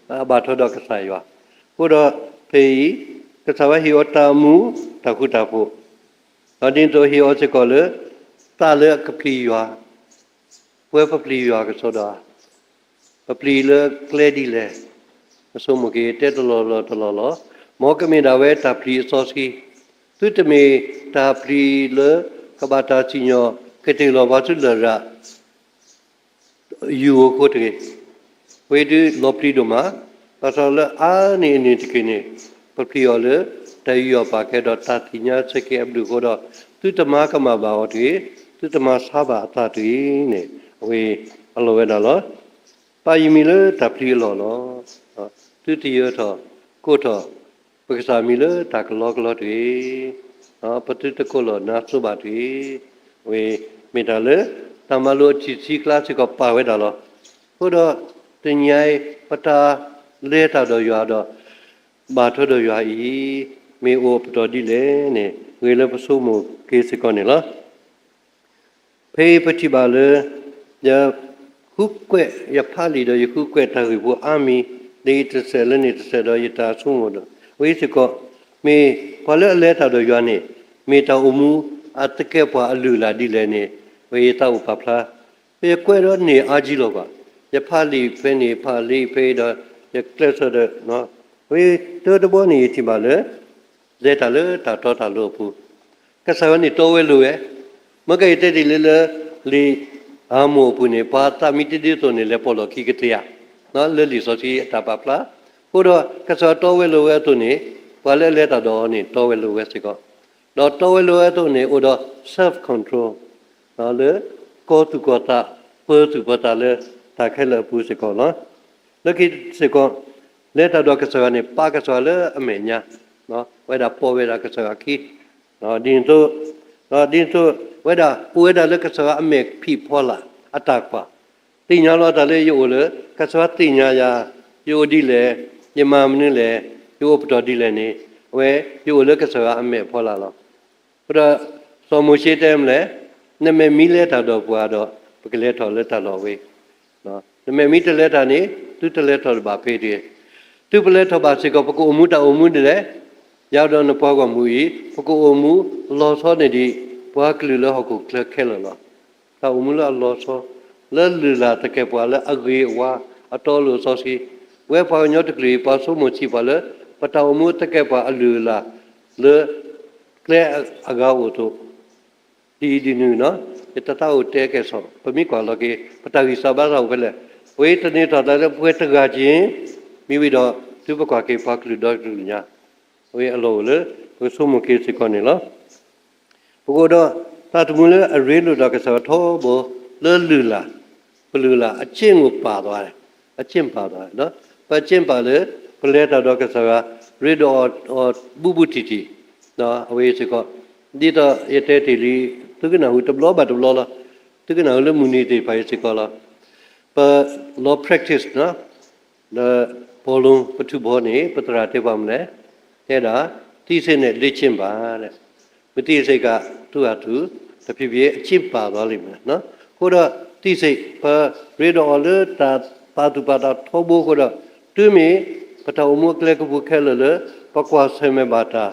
အဘၣ်ထွဲဒီးကစၢ်ယွၤ, အဃိဒီးဖဲအံၤ ကစၢ်ယွၤဟ့ၣ်အီၤတၢ်မူ တၢ်ဃူတၢ်ဖိး, ဒီးဒ်သိးဟ့ၣ်အီၤစ့ၢ်ကီးလၢ သးလၢအကပျံၤယွၤ, ပဝဲပပျံၤယွၤကစီဒီဧါ, ပပျံၤလၢကျဲဒ်လဲၣ်, ပဆိကမိၣ်က့ၤတဲတလီၢ်လီၢ်တလီၢ်လီၤ. မ်ကမ့ၢ်ဒၣ်ဝဲတၢ်ပျံၤအစီဆှံ, သုတမ့ၢ်တၢ်ပျံၤလၢ ကဘၣ်တၢ်စံၣ်ညီၣ် ကတ့ၢ်လီၤပှၤဆူလရာ် ယူၤအဃိတဂ့ၤ. ဝဲဒုးလီၤပျံၤဒိၣ်မး, ဘၣ်ဆၣ်လၢအါန့ၢ်အန့ၣ်တက့ၢ်န့ၣ်, ပပျံၤအီၤလၢ တၢ်ယူးယီၣ်ပာ်ကဲဒီးတၢ်သ့ၣ်ညါဆၢက့ၤအဘျုးအဃိဒီး, သုတမၤကမၣ်ဘၣ်အီၤတဂ့ၤ, သုတမၤဆါဘၣ်အသးတဂ့ၤန့ၣ်, အဝဲအလီၢ်ဝဲဒၣ်လီၤ. ပာ်ယမံၤလၢတၢ်ပျံၤအလီၢ်လီၤ. သုတယၢထီၣ်ကိးထီၣ် ပကစၢ်မံၤလၢတၢ်ကလီကလီတဂ့ၤ. ပသုတကိးလီၤနါစိဘၣ်တဂ့ၤ. အဝဲမ့ၢ်တၢ်လၢ တၢ်မၤလိအတံၢ်ဆံကျါစ့ၢ်ကီးပာ်ဝဲဒၣ်လီၤ. အဃိဒီး တနံၤအံၤ ပတၢ်လဲၤတၢ်ဒီးယွၤဒီး ဘၣ်ထွဲဒီးယွၤအံၤ မ့ၢ်အိၣ်အပတီၢ်ဒ်လဲၣ်န့ၣ် ဂ့ၤလၢပဆိကမိၣ်က့ၤစ့ၢ်ကီးန့ၣ်လီၤ. ဖဲအံၤပထံၣ်ဘၣ်လၢ ယဃုကွဲး ယဖးလံာ်ဒီးယဃုကွဲးတၢ်ဂ့ၢ်ဖိအါမံၤ လၢယတစဲးလၢန့ၣ်တစဲးဒီးယတၢ်ဆိကမိၣ်ဒီး အဝဲစ့ၢ်ကီး မ့ၢ်ပှၤလၢအလဲၤတၢ်ဒီးယွၤန့ၣ် မ့ၢ်တၢ်အိၣ်မူအသကဲးပှၤအလုၢ်အလၢ်ဒ်လဲၣ်န့ၣ် ဝဲယသးအိၣ်ပာ်ဖျါ ပယကွဲးဒီးန့ၢ်အါကံလီၤဘၣ်. ယဖးလံာ်ဖဲန့ၣ် ဖးလံာ်ဖဲအံၤဒီး ယကျဲးစၢးဒီး ဝဲတၢတဘီန့ၣ် ယထံၣ်ဘၣ်လၢ လဲၤတၢ်လၢတၢ်တီတၢ်လိၤအပူၤ ကစၢ်ယွၤန့ၣ်တီဝဲလိၤဝဲ, မ့ၢ်ကယတဲတ့ၢ်လံလၢ လံာ်အၤမိၣ်အပူၤန့ၣ် ပှၤသးမံတဒ်သိးန့ၣ် လဲၤပိာ်လီၢ်ခံကတၢၢ်ဧါ, လၢလံာ်စီဆှံအတၢ်ပာ်ဖျါ, အဃိဒီးကစၢ်ယွၤတီဝဲလိၤဝဲအသိးန့ၣ် ပှၤလၢအလဲၤတၢ်ဒီးအီၤန့ၣ် တီဝဲလိၤဝဲစ့ၢ်ကီး, ဒီးတီဝဲလိၤဝဲအသိးန့ၣ် အိၣ်ဒီး self control လၢကီၢ်သူၣ်ကီၢ်သး ပၢၤသူၣ်ပၢၤသးလၢတၢ်ခဲလၢာ်အပူၤစ့ၢ်ကီးလီၤ. လၢခံစ့ၢ်ကီး လဲၤတၢ်ဒီးကစၢ်ယွၤန့ၣ် ပာ်ကစၢ်ယွၤလၢအမဲာ်ညါ, ဝဲဒၣ်ပိာ်ဝဲဒၣ်ကစၢ်ယွၤခံ, ဒ်သိး ဒ်သိး ဝဲဒၣ်အိၣ်ဝဲဒၣ်လၢကစၢ်ယွၤအမဲာ်ဖံးဖီလာ်အတၢ်ကွၢ်, သ့ၣ်ညါလီၤတၢ်လၢယအိၣ်လၢ ကစၢ်ယွၤသ့ၣ်ညါယၤ, ယအိၣ်ဒ်လဲၣ်, ယမၤမနုၤလဲၣ်, ယအိၣ်ပတီၢ်ဒ်လဲၣ်န့ၣ်, အဝဲယအိၣ်လၢကစၢ်ယွၤအမဲာ်ဖီလာ်လီၤ. အဃိဒီး စီၤမိၤၡ့တဲမလဲၣ်, နမဲာ်မ့ၢ်လဲၤတၢ်ဒီးပှၤဒီး ပကလဲၤထီၣ်လၢတၢ်လီၢ်ဝဲ, နမဲာ်မ့ၢ်တလဲၤတၢ်န့ၣ် သုတလဲၤထီၣ်တဘၣ်ဖဲတဂ့ၤ. သုပလဲၤထီၣ်ဘၣ်စ့ၢ်ကီး ပကအိၣ်မူတၢ်အိၣ်မူဒ်လဲၣ်, ယၤဒီးနပှၤဂီၢ်မုၢ်အံၤ ပကအိၣ်မူလီၤဆီန့ၢ်ဒံး ပှၤကလုာ်လၢဟီၣ်ခိၣ်ချၢခဲလၢာ်လီၤ. တၢ်အိၣ်မူလၢအလီၤဆီ, လၢလုၢ်လၢ်သကဲးပဝးလၢအဂ့ၤအဝါ အတီအလိၤအစီဆှံ, ဝဲပှၤကညီတကလုာ်အံၤ ပှၤဆိကမိၣ်ထံပှၤလၢ ပတၢ်အိၣ်မူသကဲးပဝးအလုၢ်အလၢ် လၢကျဲအဂၤအိၣ်အသိး, ဒ်အံၤဒ်နုၤနီၤ, ယတသးအိၣ်တဲကဲၣ်ဆိး, ပမ့ၢ်ကွၢ်လီၤက့ၤ ပတၢ်ဂံၢ်စၢ်ဘါစၢ်အိၣ်ဖဲလဲၣ်, ဝဲတန့ၢ်ထီၣ်သးလၢပှဲၤတဂၤက့ၤ, မ့ၢ်ဝံၤဒီး သုပကွၢ်က့ၤပှၤကလုာ်ဒီကလုာ်ညါ, အဝဲအလီၢ်အိၣ်လၢ ပကဆိကမိၣ်က့ၤစ့ၢ်ကီးန့ၣ်လီၤ. ပကအိၣ်ဒီး သးသမူလၢအရ့လိာ်ဒီးကစၢ်ယွၤထီဘိ လၢလုၢ်လၢ်, ပလုၢ်လၢ် အကျင့် ပာ်သး, အကျင့် ပာ်သး, ပကျင့် ပာ်လၢ ပလဲၤတၢ်ဒီးကစၢ်ယွၤ ရ့ဒီးအီၤ အီၤဘူးဘူးတံၢ်တံၢ်, အဝဲစ့ၢ်ကီး ဒ်သိးယတဲတ့ၢ်လံ သုကနၢ်ဟူတဘျီဘၣ်တဘျီလီၤ. သုကနၢ်ဟူလၢမုၢ်နံၤသ့ၣ်တဖၣ်အံၤစ့ၢ်ကီးလီၤ. ပလီၤ practice လၢ ဘောလုံး ပထုးဘောန့ၣ် ပသရၣ်တဲပှၤမနုၤလဲၣ်, တဲဒၣ် သီးစေးနဲ့ လေ့ကျင့်ပါ မသီးစေးက သူ့ဟာသူ တဖြည်းဖြည်း အကျင့်ပါသွားလိမ့်မယ်. အဃိဒီး သီးစေး ပရ့ဒီးအီၤလၢတၢ်ပာ်သူၣ်ပာ်သးထီဘိအဃိဒီး တုၤမ့ၢ် ပတၢ်အိၣ်မူအကျဲကပူၤခဲလၢာ်လၢ ပကွၢ်ဆၢၣ်မဲာ်ဘၣ်တၢ်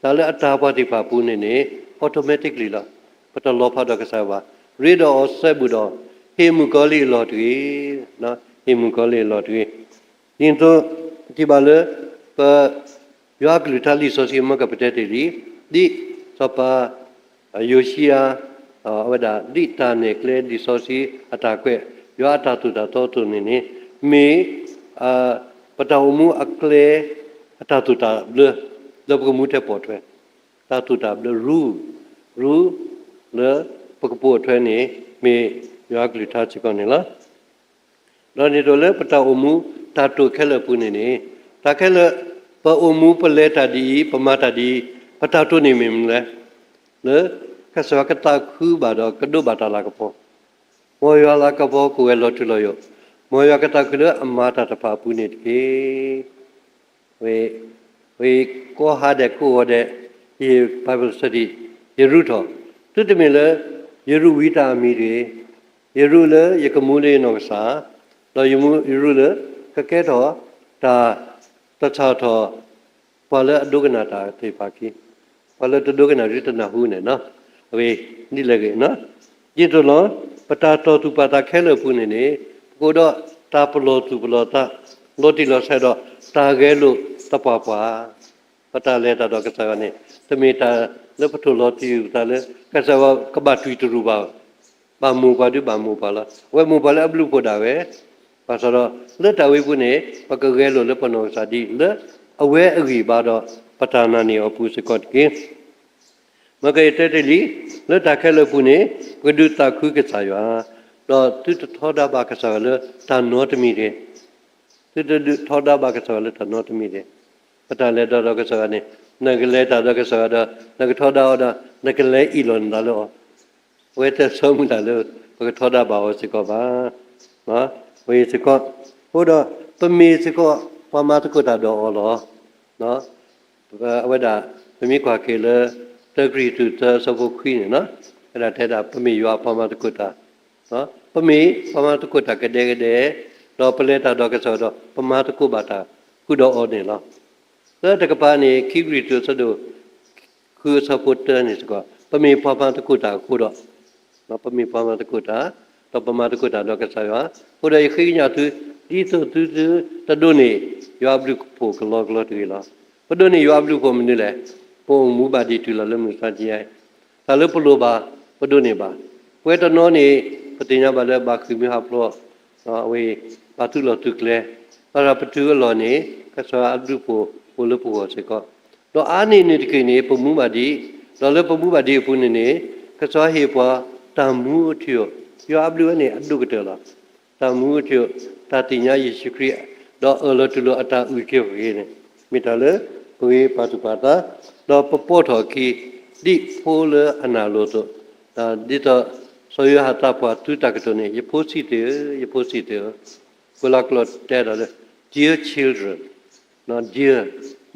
တၢ်လၢအတၢ်ပှၤသ့ၣ်တဖၣ်အပူၤန့ၣ်န့ၣ် automatically လီၤ. ပတလီၤဖးဒီးကစၢ်ယွၤဘၣ်. ရ့ဒီးအီၤစဲဘူးဒီး, ဟ့ၣ်မုၣ်ကီၤလံၢ်အလီၢ်တဂ့ၤ, ဟ့ၣ်မုၣ်ကီၤလံၢ်အလီၢ်တဂ့ၤ. ဒ်သိး ပထံၣ်ဘၣ်လၢ ပ ယွၤအကလုၢ်ကထါလံာ်စီဆှံမ့ၢ်ကပတဲတ့ၢ်လံ, ဒ်စီၤပၤ ယိၤၡံယၤ အဝဲဒၣ်ဒ်တၢ်နဲၣ်ကျဲလံာ်စီဆှံအတၢ်ကွဲး, ယွၤအတၢ်သိၣ်တၢ်သီအသိးန့ၣ်န့ၣ်, မ့ၢ် ပတၢ်အိၣ်မူအကျဲ အတၢ်သိၣ်တၢ်ဘျၢ လၢပကမူထဲပိာ်ထွဲ, တၢ်သိၣ်တၢ်ဘျၢ rule, rule လၢပကပိာ်ထွဲန့ၣ် မ့ၢ်ယွၤအကလုၢ်ကထါစ့ၢ်ကီးန့ၣ်လီၤ. ဒီးဒ်သိးလၢပတၢ်အိၣ်မူတၢ်တိာ်ခဲလၢာ်အပူၤန့ၣ်န့ၣ်, တၢ်ခဲလၢာ် ပအိၣ်မူပလဲၤတၢ်ဒ်အံၤ ပမၤတၢ်ဒ်အံၤ, ပတၢ်တိာ်န့ၣ်မ့ၢ်မနုၤလဲၣ်. လၢ ကစၢ်ယွၤကသးခုဘၣ်ဒီးကဒိးဘၣ်တၢ်လၤကပီၤ, မ်ယွၤလၤကပီၤကအိၣ်ဝဲလီၤထူလီၤယိာ်, မ်ယွၤကသးခုလၢအမၤတၢ်တဖၣ်အပူၤန့ၣ်တက့ၢ်. ဝဲ ဝဲကိးဟါဒဲးကိးဂီၤဒဲး ယ Bible study ယရူးထီၣ်, သုတမ့ၢ်လၢ ယရူးဝံတၢ်အမံၤတဂ့ၤ, ယရူးလၢယကမူလၢယနီၢ်ကစၢ်, ဒီးယမူယရူးလၢ ကကဲထီၣ်တၢ် တၢ်ဆၣ်ထီၣ် ပှၤလၢအဒိကနၣ်တၢ်သ့ၣ်တဖၣ်အခံ, ပှၤလၢတဒိကနၣ်ဒုတနၢ်ဟူန့ၣ်, အဝဲဒ်လဲၣ်ဂ့ၤ, ဒ်သိးလီၤ ပတၢ်တီၢ်သူၣ်ပာ်သးခဲလၢာ်အပူၤန့ၣ်န့ၣ်, ပကအိၣ်ဒီးတၢ်ပလီၢ်သူၣ်ပလီၢ်သး လီၤတံၢ်လီၤဆဲးဒီး တၢ်ဂဲၤလိာ်သပှၢ်ပှၢ်, ပတၢ်လဲၤတၢ်ဒီးကစၢ်ယွၤန့ၣ် တမ့ၢ်တၢ်လၢပထိၣ်လီၤတံၢ်ပသးလၢ ကစၢ်ယွၤကဘၣ်တွံၢ်တရူးဘၣ်, ဘၣ်မိၣ်ပှၤဒုဘၣ်မိၣ်ပှၤလီၤ. အဝဲမိၣ်ပှၤလၢအဘျုးအဖှိၣ်ဒၣ်ဝဲ, ဘၣ်ဆၣ်ဒီး လၢတၢ်ဝဲအပူၤန့ၣ် ပကဂဲၤလိာ်လၢပနီၢ်ကစၢ်ဒ်လၢအဝဲအဂံၢ်ဘါဒီး ပတၢ်နာ်န့ၢ်အီၤအပူၤစ့ၢ်ကီးတက့ၢ်. မ့ၢ်ကယတဲတ့ၢ်လံ, လၢတၢ်ခဲလၢာ်အပူၤန့ၣ် ပကဒုးသးခုကစၢ်ယွၤ, ဒီးသုတထီဒါဘၣ်ကစၢ်ယွၤလၢတၢ်နီတမံၤတဂ့ၤ, သုတဒုးထီဒါဘၣ်ကစၢ်ယွၤလၢတၢ်နီတမံၤတဂ့ၤ. ပတၢ်လဲၤတၢ်ဒီးကစၢ်ယွၤန့ၣ် နကလဲၤတၢ်ဒီးကစၢ်ယွၤဒီး နကထီဒါအီၤဒီး နကလဲၤအ့ၣ်လိာ်နသးလၢအီၤ, အဝဲတဆိမိၣ်တၢ်လၢ ပကထီဒါဘၣ်အီၤစ့ၢ်ကီးဘၣ်. ဝဲစ့ၢ်ကီး, အဃိဒီး ပမ့ၢ်စ့ၢ်ကီး ပှၤမၤသကိးတၢ်ဒီးအီၤလီၤ. အဝဲဒၣ် ပမ့ၢ်ကွၢ်က့ၤလၢ တၢကရံၣ်သူးသၢအဆၢဖိခွံန့ၣ်, ဝဲဒၣ်တဲဒၣ် ပမ့ၢ်ယွၤအပှၤမၤသကိးတၢ်, ပမ့ၢ်ပှၤမၤသကိးတၢ်ကဒဲကဒဲ, ဒီးပလဲၤတၢ်ဒီးကစၢ်ယွၤဒီး ပမၤသကိးဘၣ်တၢ်ဃုာ်ဒီးအီၤန့ၣ်လီၤ. လၢတကပၤန့ၣ် ခံကရံၣ်သူးအဆၢဒိၣ် ဃုအဆၢဖိတၢန့ၣ်စ့ၢ်ကီး ပမ့ၢ်ပှၤမၤသကိးတၢ်အဃိဒီး, ပမ့ၢ်ပှၤမၤသကိးတၢ်, ဒီးပမၤသကိးတၢ်ဒီးကစၢ်ယွၤ, အဃိဒီးယဃ့ကညးသု ဒ်သိးသုတဒိးန့ၢ် ယွၤအဘျုးအဖှိၣ်ကလီကလီတဂ့ၤလီၤ. ပဒိးန့ၢ်ယွၤအဘျုးအဖှိၣ်မနုၤလဲၣ်. ပအိၣ်မူဘၣ်ဒံးတုၤလီၤလၢမုၢ်မဆါတနံၤအံၤ, တၢ်လၢပလိၣ်ဘၣ် ပဒိးန့ၢ်ဘၣ်. ပဝဲတနီၤန့ၣ် ပသ့ၣ်ညါဘၣ်လၢဘၣ်ဃ့ၢ်မှံဟးဖျိး, အဝဲ ဘၣ်သုးလီၢ်သုးကျဲ, ဘၣ်ဆၣ်ပတုၤအလီၢ်န့ၣ် ကစၢ်ယွၤအဘျုးအဖှိၣ်အိၣ်လၢပဂီၢ်စ့ၢ်ကီး, ဒီးအါန့ၢ်န့ၣ်တက့ၢ်န့ၣ် ပမူဘၣ်ဒံး, ဒီးလၢပမူဘၣ်ဒံးအပူၤန့ၣ်န့ၣ် ကစၢ်ယွၤဟ့ၣ်ပှၤတၢ်မူအထူအယိာ်, ယွၤအဘျုးဝဲန့ၣ်အဒိၣ်ကတၢၢ်လီၤ. တၢ်မူအထူအယိာ်, တၢ်သ့ၣ်ညါယ့ၣ်ၡူးခရံာ်, ဒီးအၢၣ်လီၤတူၢ်လိာ်အတၢ်အုၣ်က့ၤခီၣ်က့ၤန့ၣ် မ့ၢ်တၢ်လၢပဂ့ၤပာ်သူၣ်ပာ်သး, ဒီးပပိာ်ထီၣ်အခံ ဒ်ဖိလၢအနာ်လိၤအသိး, ဒ်သိး စီၤယိၤဟၣ်သးပှၢ်သုတၢ်ကတိၤန့ၣ်, ယဖိဆံးသ့ၣ်ဧၢ, ယဖိဆံးသ့ၣ်ဧၢ, ပလီၢ်ကျိာ်တဲဒီးလၢ dear children, dear,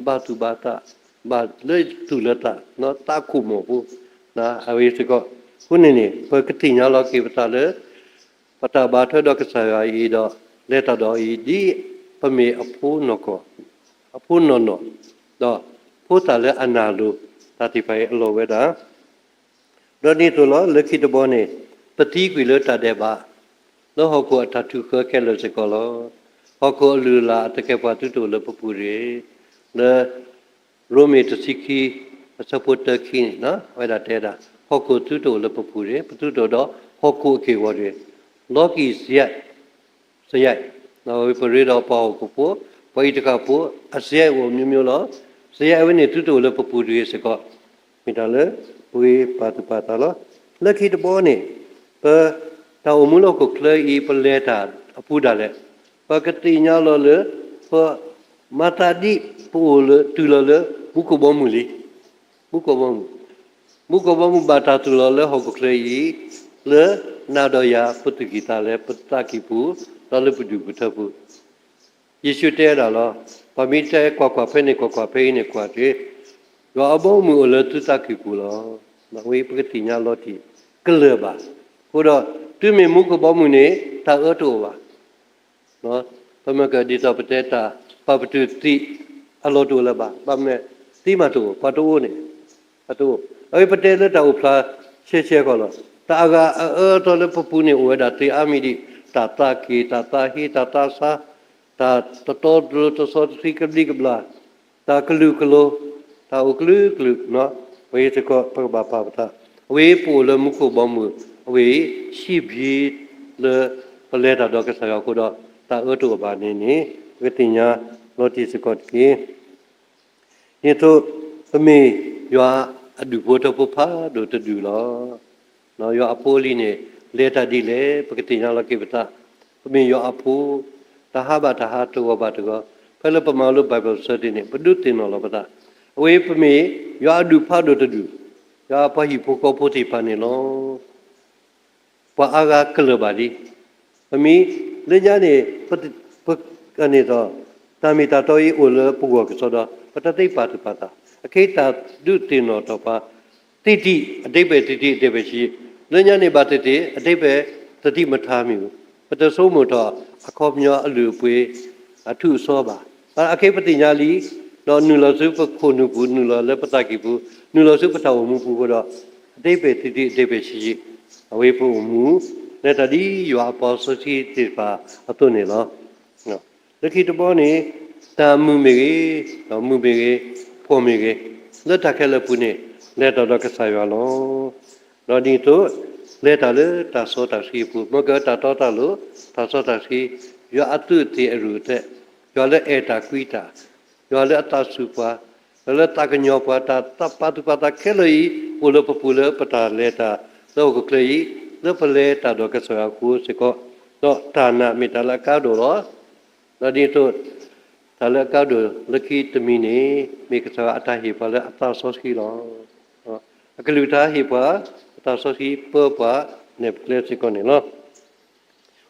ဘၣ်သူၣ်ဘၣ်သး, ဘၣ်လၢသူၣ်လၢသး, သးခိၣ်မီၢ်ဖိ, အဝဲစ့ၢ်ကီး, အဃိန့ၣ်န့ၣ် ပကသ့ၣ်ညါလီၤက့ၤပသးလၢ ပတၢ်ဘၣ်ထွဲဒီးကစၢ်ယွၤအံၤဒီး လဲၤတၢ်ဒီးအံၤ ဒ်ပမ့ၢ်အဖိနီၢ်ကီၢ်, အဖိနီၢ်နီၢ်, ဒီးဖိသၣ်လၢအနာ်လိၤ တၢ်သ့ၣ်တဖၣ်အံၤအလီၢ်ဝဲဒၣ် ဒီးဒ်သိးလီၤ လၢခံတဘီန့ၣ် ပသံကွံာ်လၢတၢ်ဒဲးဘး, လၢဟီၣ်ခိၣ်အတၢ်ထုးဃၢခဲလၢာ်စ့ၢ်ကီးလီၤ. ဟီၣ်ခိၣ်အလုၢ်အလၢ်အသကဲးပဝးသုတအိၣ်လၢပပူၤတဂ့ၤ, လၢ ရိမ့ၤတဆံခံ အဆၢဖိတၢခံန့ၣ် အဝဲဒၣ်တဲဒၣ် ဟီၣ်ခိၣ်သုတအိၣ်လၢပပူၤတဂ့ၤ, ပသုတအိၣ်ဒီးဟီၣ်ခိၣ်အက့ၢ်အဂီၤတဂ့ၤ, လီၤကံၢ်စယဲၢ် စယဲၢ်, ပရ့ဒီးပှၤဟီၣ်ခိၣ်ဖိ, ပှၤအံၤတဃၣ်ဖိ, အစယဲၢ်အိၣ်မျိုးမျိုးလီၤ. စယဲၢ်အဝဲန့ၣ် သုတအိၣ်လၢပပူၤတဂ့ၤစ့ၢ်ကီး, မ့ၢ်တၢ်လၢပဂ့ၤပာ်သူၣ်ပာ်သးလီၤ. လၢခံတဘီန့ၣ် ပတၢ်အိၣ်မူလၢဟီၣ်ခိၣ်ချၢအံၤ ပလဲၤတၢ်အပူၤဒၣ်လဲာ်, ပကသ့ၣ်ညါလီၤလၢ ပမၤသးဒ်ပအိၣ်လၢတုၤလီၤလၢမူခိၣ်ဘီမုၢ်လံ. မူခိၣ်ဘီမုၢ်, မူခိၣ်ဘီမုၢ်ဘၣ်တၢ်သူၣ်လီၤလၢဟီၣ်ခိၣ်ချၢအံၤ, လၢနၤဒီးယၤ ပသူၣ်ကံၢ်သးလဲ ပသးကံၢ်ပူၤ, ဒီးလၢပဒူၣ်ပထၢပူၤ ယ့ၣ်ၡူးတဲဝဲဒၣ်လီၤ. ပှၤမ့ၢ်တဲကွၢ်ကွၢ်ဖဲန့ၣ် ကွၢ်ကွၢ်ဖဲအံၤန့ၣ် ကွၢ်တဂ့ၤ, ယွၤအဘီအမုၢ်အိၣ်လၢသုသးကံၢ်ပူၤလီၤ. ဝဲပကသ့ၣ်ညါလီၤတံၢ်ကလၢာ်ဘၣ်. အဃိဒီး တုၤမ့ၢ်မူခိၣ်ဘီမုၢ်န့ၣ် တၢ်အၢတအိၣ်ဘၣ်. ပမ့ၢ်ကဒ်သိးပတဲတၢ် ပှၤပတုာ်သံး အလီၢ်တအိၣ်လၢၤဘၣ်. ဘၣ်မနုၤလဲၣ်, သံးမးတအိၣ်, ပှၤတအိၣ်န့ၣ်, ပှၤတအိၣ်. အဝဲပတဲလၢတၢ်အိၣ်ဖျါရှဲရှဲဃီလီၤ. တၢ်အဂၤအအၢအသီလၢပပူၤန့ၣ် အိၣ်ဝဲဒၣ်သ့အါမံၤဒံး, တၢ်သးက့ၢ်, တၢ်သးဟ့, တၢ်သးဆါ, တၢ်တတီတလိၤ တစီတဆှံ ကဘျံးကဘျၣ်, တၢ်ကလုာ်ကလိၤ, တၢ်အိၣ်ကလုာ်ကလုာ်, အဝဲစ့ၢ်ကီး ပကဘၣ်ပာ်ပသး, အဝဲပအိၣ်လၢမူခိၣ်ဘီမုၢ်, အဝဲ ဆံးဘျ့ လၢပလဲၤတၢ်ဒီးကစၢ်ယွၤအဃိဒီး တၢ်အၢတအိၣ်ဘၣ်န့ၣ်န့ၣ် ပကသ့ၣ်ညါလီၤတံၢ်စ့ၢ်ကီးတက့ၢ်. ဒ်သိး ပမ့ၢ်ယွၤအဒူၣ်ဖိထၢဖိဖးဒိၣ်တဒူၣ်လီၤ. ယွၤအဖိအလံၤန့ၣ် လဲၤတၢ်ဒ်လဲၣ် ပကသ့ၣ်ညါလီၤက့ၤပသး, ပမ့ၢ်ယွၤအဖိ, တဟးဘၣ်တဟး တဂီၤဘၣ်တဂီၤ, ဖဲလၢပမၤလိ Bible study န့ၣ် ပဒုးသ့ၣ်နီၣ်လီၤပသး, အဝဲပမ့ၢ်ယွၤအဒူၣ်ဖးဒိၣ်တဒူၣ်, ယွၤအပှၤဟံၣ်ဖိဃီဖိသ့ၣ်တဖၣ်န့ၣ်လီၤ. ပှၤအါဂၤကလၢာ်ဘၣ်လံ. ပမ့ၢ်လၢညါန့ၣ် ပ ပ န့ၣ်ဒီး တၢ်မ့ၢ်တၢ်တီအံၤအိၣ်လၢပဂီၢ်ကစီဒီ, ပတသ့ပာ်သူၣ်ပာ်သး, အခဲအံၤတၢ်ဒုးသ့ၣ်နီၣ်ထီၣ်ပှၤ သံတံၢ် အဓိပ္ပာယ်သံတံၢ် အဓိပ္ပာယ်ဆံးဆံး, လၢညါန့ၣ်ဘၣ်သ့ၣ်သ့ၣ် အဓိပ္ပာယ်သံတံၢ်မထါမ့ၢ်ဧိၤ, ပတဆိကမိၣ်ထီၣ်အခီပညီအလုၢ်အပှ့ၤ အထူးအစီဘၣ်. အခဲအံၤပသ့ၣ်ညါလံ, ဒီးနုာ်လီၤဆူပခိၣ်နူာ်ပူၤ, နုာ်လီၤလၢပသးကံၢ်ပူၤ, နုာ်လီၤဆူပတၢ်အိၣ်မူပူၤအဃိဒီး အဓိပ္ပာယ်သံတံၢ် အဓိပ္ပာယ်ဆံးဆံး, အဝဲပအိၣ်မူ လဲၤတၢ်ဒ်ယွၤအပှၤစီဆှံသ့ၣ်တဖၣ်အသိးန့ၣ်လီၤ. လၢခံတဘီန့ၣ် တၢ်မုာ်မ့ၢ်ဂ့ၤ, ဒီးမုာ်မ့ၢ်ဂ့ၤ, ဖှီၣ်မ့ၢ်ဂ့ၤ, လၢတၢ်ခဲလၢာ်အပူၤန့ၣ် လဲၤတၢ်ဒီးကစၢ်ယွၤလီၤ. ဒီးဒ်သိး လဲၤတၢ်လၢတၢ်စီတၢ်ဆှံအပူၤ, မ့ၢ်ကတၢ်တီတၢ်လိၤ, တၢ်စီတၢ်ဆှံ, ယွၤအသူးအသ့ၣ်အရူၢ်အသဲး, ယွၤလၢအဲၣ်တၢ်ကွံတၢ်, ယွၤလၢအသးစူၤပှၤ, ယွၤလၢအသးကညီၤပှၤ, တၢ်ပာ်သူၣ်ပာ်သးခဲလၢာ်အံၤ အိၣ်လၢပပူၤလၢပတၢ်လဲၤတၢ်လၢဟီၣ်ခိၣ်ချၢအံၤ, လၢပလဲၤတၢ်ဒီးကစၢ်ယွၤအဃိစ့ၢ်ကီး, ဒီးတၢ်နာ်မ့ၢ်တၢ်လၢအကါဒိၣ်လီၤ. ဒီးဒ်သိး တၢ်လၢအကါဒိၣ်လၢခံတမံၤန့ၣ် မ့ၢ်ကစၢ်ယွၤအတၢ်ဟ့ၣ်ပှၤလၢအသးစီဆှံလီၤ. အကလုၢ်ကထါဟ့ၣ်ပှၤ အသးစီဆှံပၢပှၤ နဲၣ်ပကျဲစ့ၢ်ကီးန့ၣ်လီၤ.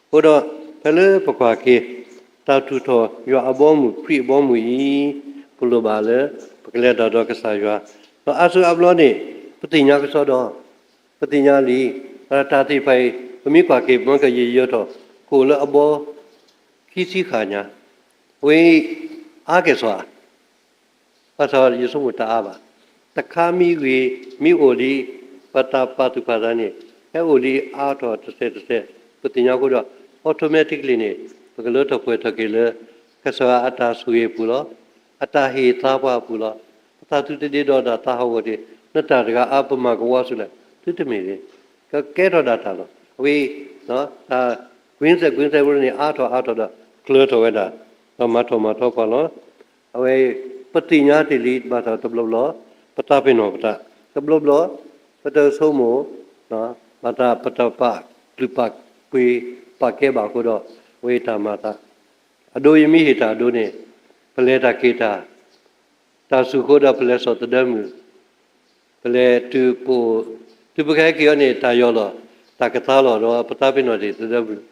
အဃိဒီး ဖဲလၢပကွၢ်က့ၤ တၢ်သူၣ်ထီၣ်ယွၤအဘီအမုၢ် ခရံာ်အဘီအမုၢ်အံၤ ပလိၣ်ဘၣ်လၢ ပကလဲၤတၢ်ဒီးကစၢ်ယွၤ, ဒီးအါစုအါဘျီန့ၣ် ပသ့ၣ်ညါကစီဒီ, ပသ့ၣ်ညါလံ, တၢ်သ့ၣ်တဖၣ်အံၤ ပမ့ၢ်ကွၢ်က့ၤ မ့ၢ်ကယဲၢ်ယဲၢ်ထီၣ် ကအိၣ်လၢအဘီ ခံဆံဃၣ်ညါ, အဝဲ အါကဲၣ်ဆိးဧါ, ဘၣ်ဆၣ်ယဆိကမိၣ်တအါဘၣ်. တခါမ့ၢ်ဂ့ၤ မ့ၢ်အိၣ်လံ ပတၢ်ပာ်သူၣ်ပာ်သးန့ၣ် ဟဲအိၣ်လံအါထီၣ်တစဲးတစဲး ပသ့ၣ်ညါအဃိဒီး automatically န့ၣ် ပကလၢထီၣ်ပှဲၤထီၣ်က့ၤလၢ ကစၢ်ယွၤအတၢ်ဆိၣ်ဂ့ၤအပူၤလီၤ. အတၢ်ဟ့ၣ်သါပှၤအပူၤလီၤ. ပသးသုတဒ့ဒီးတၢ်သးဟးဂီၤတ့ၢ်, နတၢ်တဂၤအါ ပမၤကဝီၤဆူလဲၣ်, သုတမ့ၢ်ဒ်, ကကဲထီၣ်ဒၣ်တၢ်လီၤ. အဝဲ တၢ် ကွ့ၢ်စဲးကွ့ၢ်စဲးဖိန့ၣ် အါထီၣ်အါထီၣ်ဒီး ကျၢၤထီၣ်ဝဲဒၣ်, ဒီးမၤထီၣ်မၤထီပှၤလီၤ. အဝဲ ပသ့ၣ်ညါတ့ၢ်လံ ဘၣ်ဆၣ်တဘျီဘျီ ပသးပ့ၤနီၣ်ပသး, တဘျီဘျီ ပတဆိကမိၣ် ဘၣ်တၢ်ပတပာ်လုၢ်ပာ်ပှ့ၤ ပာ်ကဲဘၣ်အဃိဒီး အဝဲတၢ်မၤသး, အဒိ ယမ့ၢ်ဟ့ၣ်တၢ်အဒိန့ၣ် ပလဲၤတၢ်က့ၤတၢ် တၢ်စူၢ်ဃိဒီးပလဲၤစိာ်သဒၢမုၢ်, ပလဲၤတုၤပအိၣ်, တုၤပကဟဲက့ၤအီၤန့ၣ် တၢ်ယီၤလီၤ, တၢ်ကသါလီၤဒီး ပသးပ့ၤနီၣ်တ့ၢ်သဒၢမုၢ်,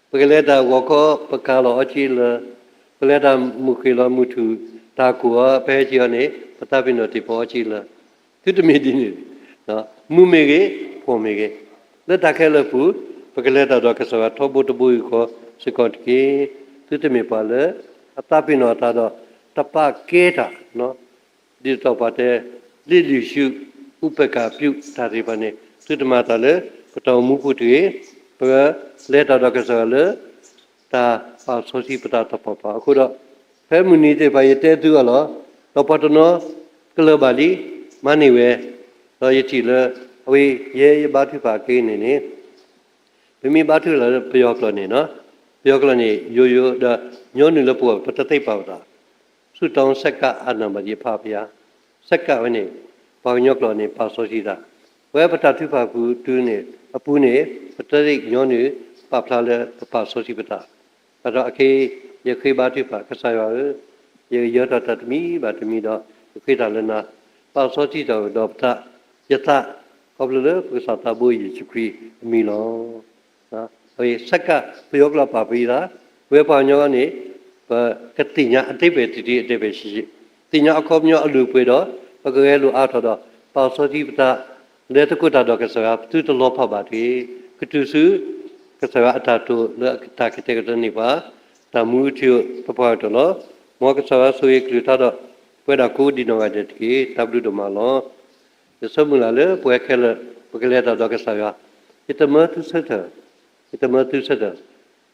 ပကလဲၤတၢ်ဂီၤခီ ပကၤလီၤအီကၠံလၢ, ပလဲၤတၢ်မုၢ်ဃ့ၢ်လီၤမုၢ်ထူၣ် တၢ်ကိၢ်အီၤ ပဟဲက့ၤအီၤန့ၣ် ပသးပ့ၤနီၣ်တ့ၢ်ပအီကၠံလၢ, သုတမ့ၢ်ဒ်န့ၣ်, မုာ်မ့ၢ်ဂ့ၤ, ဖှီၣ်မ့ၢ်ဂ့ၤ, လၢတၢ်ခဲလၢာ်အပူၤ ပကလဲၤတၢ်ဒီးကစၢ်ယွၤထီဘိတဘိယူၢ်ဃီစ့ၢ်ကီးတက့ၢ်. သုတမ့ၢ်ပှၤလၢ အသးပ့ၤနီၣ်အသးဒီး တပာ်ကဲတၢ် ဒ်သိးပှၤတဲ လစ်လျူရှု ဥပေက္ခပြု တၢ်သ့ၣ်တဖၣ်န့ၣ် သုတမၤတၢ်လၢ ပတၢ်အိၣ်မူပူၤတဂ့ၤ, ပလဲၤတၢ်ဒီးကစၢ်ယွၤလၢ တၢ်ပာ်စီဆှံပသးတဖၣ်ဖၣ်အဃိဒီး, ဖဲမုၢ်နံၤသ့ၣ်တဖၣ် ယတဲသုအီၤလီၤ. ဒီးပှၤတနီၤကလၢၤဘၣ်လံ, မၤန့ၢ်ဝဲ, ဒီးယထံၣ်လၢ အဝဲ ယဲယဘါထုကဖၣ်အက့န့ၣ်န့ၣ် ပမ့ၢ်ဘါထုကဖၣ်လၢပယီၤကျိာ်န့ၣ်, ပယီၤကျိာ်န့ၣ် ယိယိဒီး ညီနုၢ်လၢပဂီၢ် ပတသ့ပာ်ပသး, ဆုတောင်းဆက်ကပ် အာဏာပါသည် အဖဖယၤ, ဆက်ကပ် ဝဲန့ၣ် ပှၤကညီကျိာ်န့ၣ် ပာ်စီဆှံသး, ပဝဲပတၢ်ထုကဖၣ်ပူၤတုၤန့ၣ် အပူၤန့ၣ် ပတသ့ညီနုၢ်ပာ်ဖျါလၢပပာ်စီဆှံပသး, ဘၣ်ဒီးအခဲအံၤ ယဃ့ဘါထုကဖၣ် ကစၢ်ယွၤဧၢ, ယကယၢၤထီၣ်တၢ်တမံၤဘၣ်တမံၤဒီး ယဃ့တၢ်လၢနၤ, ပာ်စီဆှံတၢ်ဒီးပသး, ယသး, ခီဖျိလၢပကစၢ်သးဘိယ့ၣ်ၡူးခရံာ်အမံၤလီၤ. ဆက်ကပ် ပယီၤကျိာ်ပာ်ပသး, ပဝဲပှၤကညီန့ၣ် ပကသ့ၣ်ညါအဓိပ္ပာယ်တထံ အဓိပ္ပာယ်ဆံးဆံး, သ့ၣ်ညါအခီပညီအလုၢ်အပှ့ၤဒီး ပကဂဲၤလိာ်အါထီၣ်ဒီး ပာ်စီဆှံပသး, လဲၤသကိးတၢ်ဒီးကစၢ်ယွၤ သုတလီၤဖးဘၣ်တဂ့ၤ, ကတုၤဆူ ကစၢ်ယွၤအတၢ်တိာ်လၢတၢ်ကတဲာ်ကတီၤန့ၢ်ပှၤ တၢ်မူအထူအယိာ် သပှၢ်ကတၢၢ်လီၤ. မ်ကစၢ်ယွၤဆိၣ်ဂ့ၤကလုၢ်ကထါဒီး ပဝဲဒၣ်ကိးဒံးနီၢ်ဂၤဒဲးတက့ၢ်. တၢ်ဘျုးဒိၣ်မးလီၤ. ယဆၢမုၢ်လၢ်လၢပဝဲခဲလၢာ် ပကလဲၤတၢ်ဒီးကစၢ်ယွၤ ယတမၢသုဆၢထၢၣ်, ယတမၢသုဆၢထၢၣ်,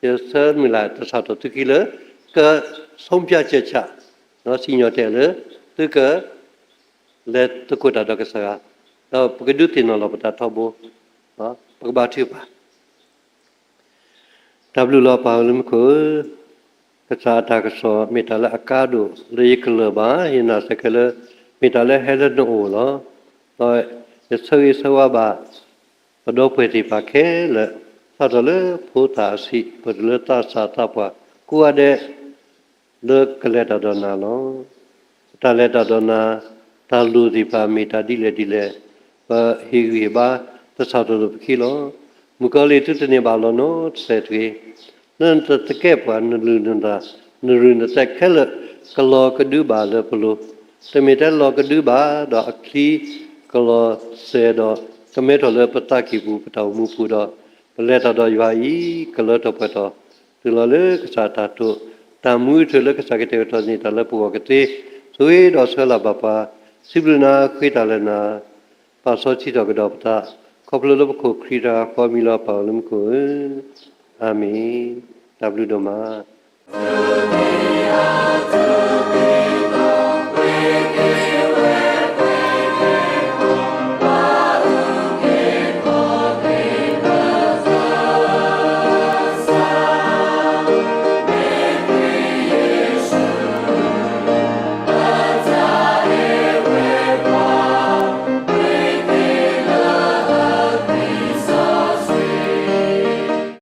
ယဆၢမုၢ်လၢ်တၢ်စးထီၣ်သုခံလၢ က ဆုံးဖြတ်ချက်ချ, စံၣ်ညီၣ်တဲာ်လၢ သုက လဲၤသကိးတၢ်ဒီးကစၢ်ယွၤ, ဒီးပကဒုးသ့ၣ်နီၣ်လီၤပသးထီဘိ, ပကဘါထုကဖၣ် တၢ်ဘျုးလီၤ ပၢ်ဧၢလၢမူခိၣ်ဧၢ, ကစၢ်အတၢ်ကစီၣ်မ့ၢ်တၢ်လၢအကါဒိၣ်လၢယကလၢၢ်ဘၣ်, ယနာ်စ့ၢ်ကီးလၢ မ့ၢ်တၢ်လၢဟဲလၢနအိၣ်လီၤ. ဒီးယဆၢဂ့ၤဆၢဝါဘၣ် ပဒီပုၢ်ဝဲၢ်သ့ၣ်တဖၣ်ခဲလၢာ်, စးထီၣ်လၢဖိသၣ်အဆံး ပတုၤလၢသးစၢ်သးပှၢ်ကိးဂၤဒဲး လၢကလဲၤတၢ်ဒီးနၤလီၤ. ပတၢ်လဲၤတၢ်ဒီးနၤ, တၢ်လိၣ်သ့ၣ်တဖၣ်မ့ၢ်တၢ်ဒ်လဲၣ်ဒ်လဲၣ်, ပဟ့ၣ်ဂံၢ်ဟ့ၣ်ဘါ ပစးထီၣ်လိာ်ပခံလီၤ. မုၣ်ကီၤလံၢ်သုတန့ၢ်ဘၣ်လီၤနီတစဲးတဂ့ၤ, လၢနတသကဲာ်ပှၤနလုၢ်နလၢ်, နရူၢ်နသဲးခဲလၢာ် ကလီၤကဒုဘၣ်လၢပလိၤ, တမ့ၢ်ထဲလီၤကဒုဘၣ်ဒီးအချံကလီၤစဲဒီး ကမဲထီၣ်လၢပသးကံၢ်ပူၤ ပတၢ်အိၣ်မူပူၤဒီး ပလဲၤတၢ်ဒီးယွၤအံၤ ကလၢထီၣ်ပှဲၤထီၣ် တုၤလီၤလၢကစၢ်အတၢ်တိာ်, တၢ်မူအထူၣ်လၢကစၢ်ကတဲာ်ကတီၤန့ၢ်တၢ်လၢပဂီၢ်ကသ့, ဆိၣ်ဂ့ၤဒီးဆှၢလၢ်ဘၣ်ပှၤ, စံးဘျုးနၤ ဃ့တၢ်လၢနၤ, ပာ်စီဆှံထီၣ်ကဒီးပသး, ခီဖျိလၢပခိၣ်ခရံာ်တၢ်ဃီမံၤလီၤ ပၢ်ဧၢလၢမူခိၣ်ဧၢ, အၤမ့ၣ်, တၢ်ဘျုးဒိၣ်မး.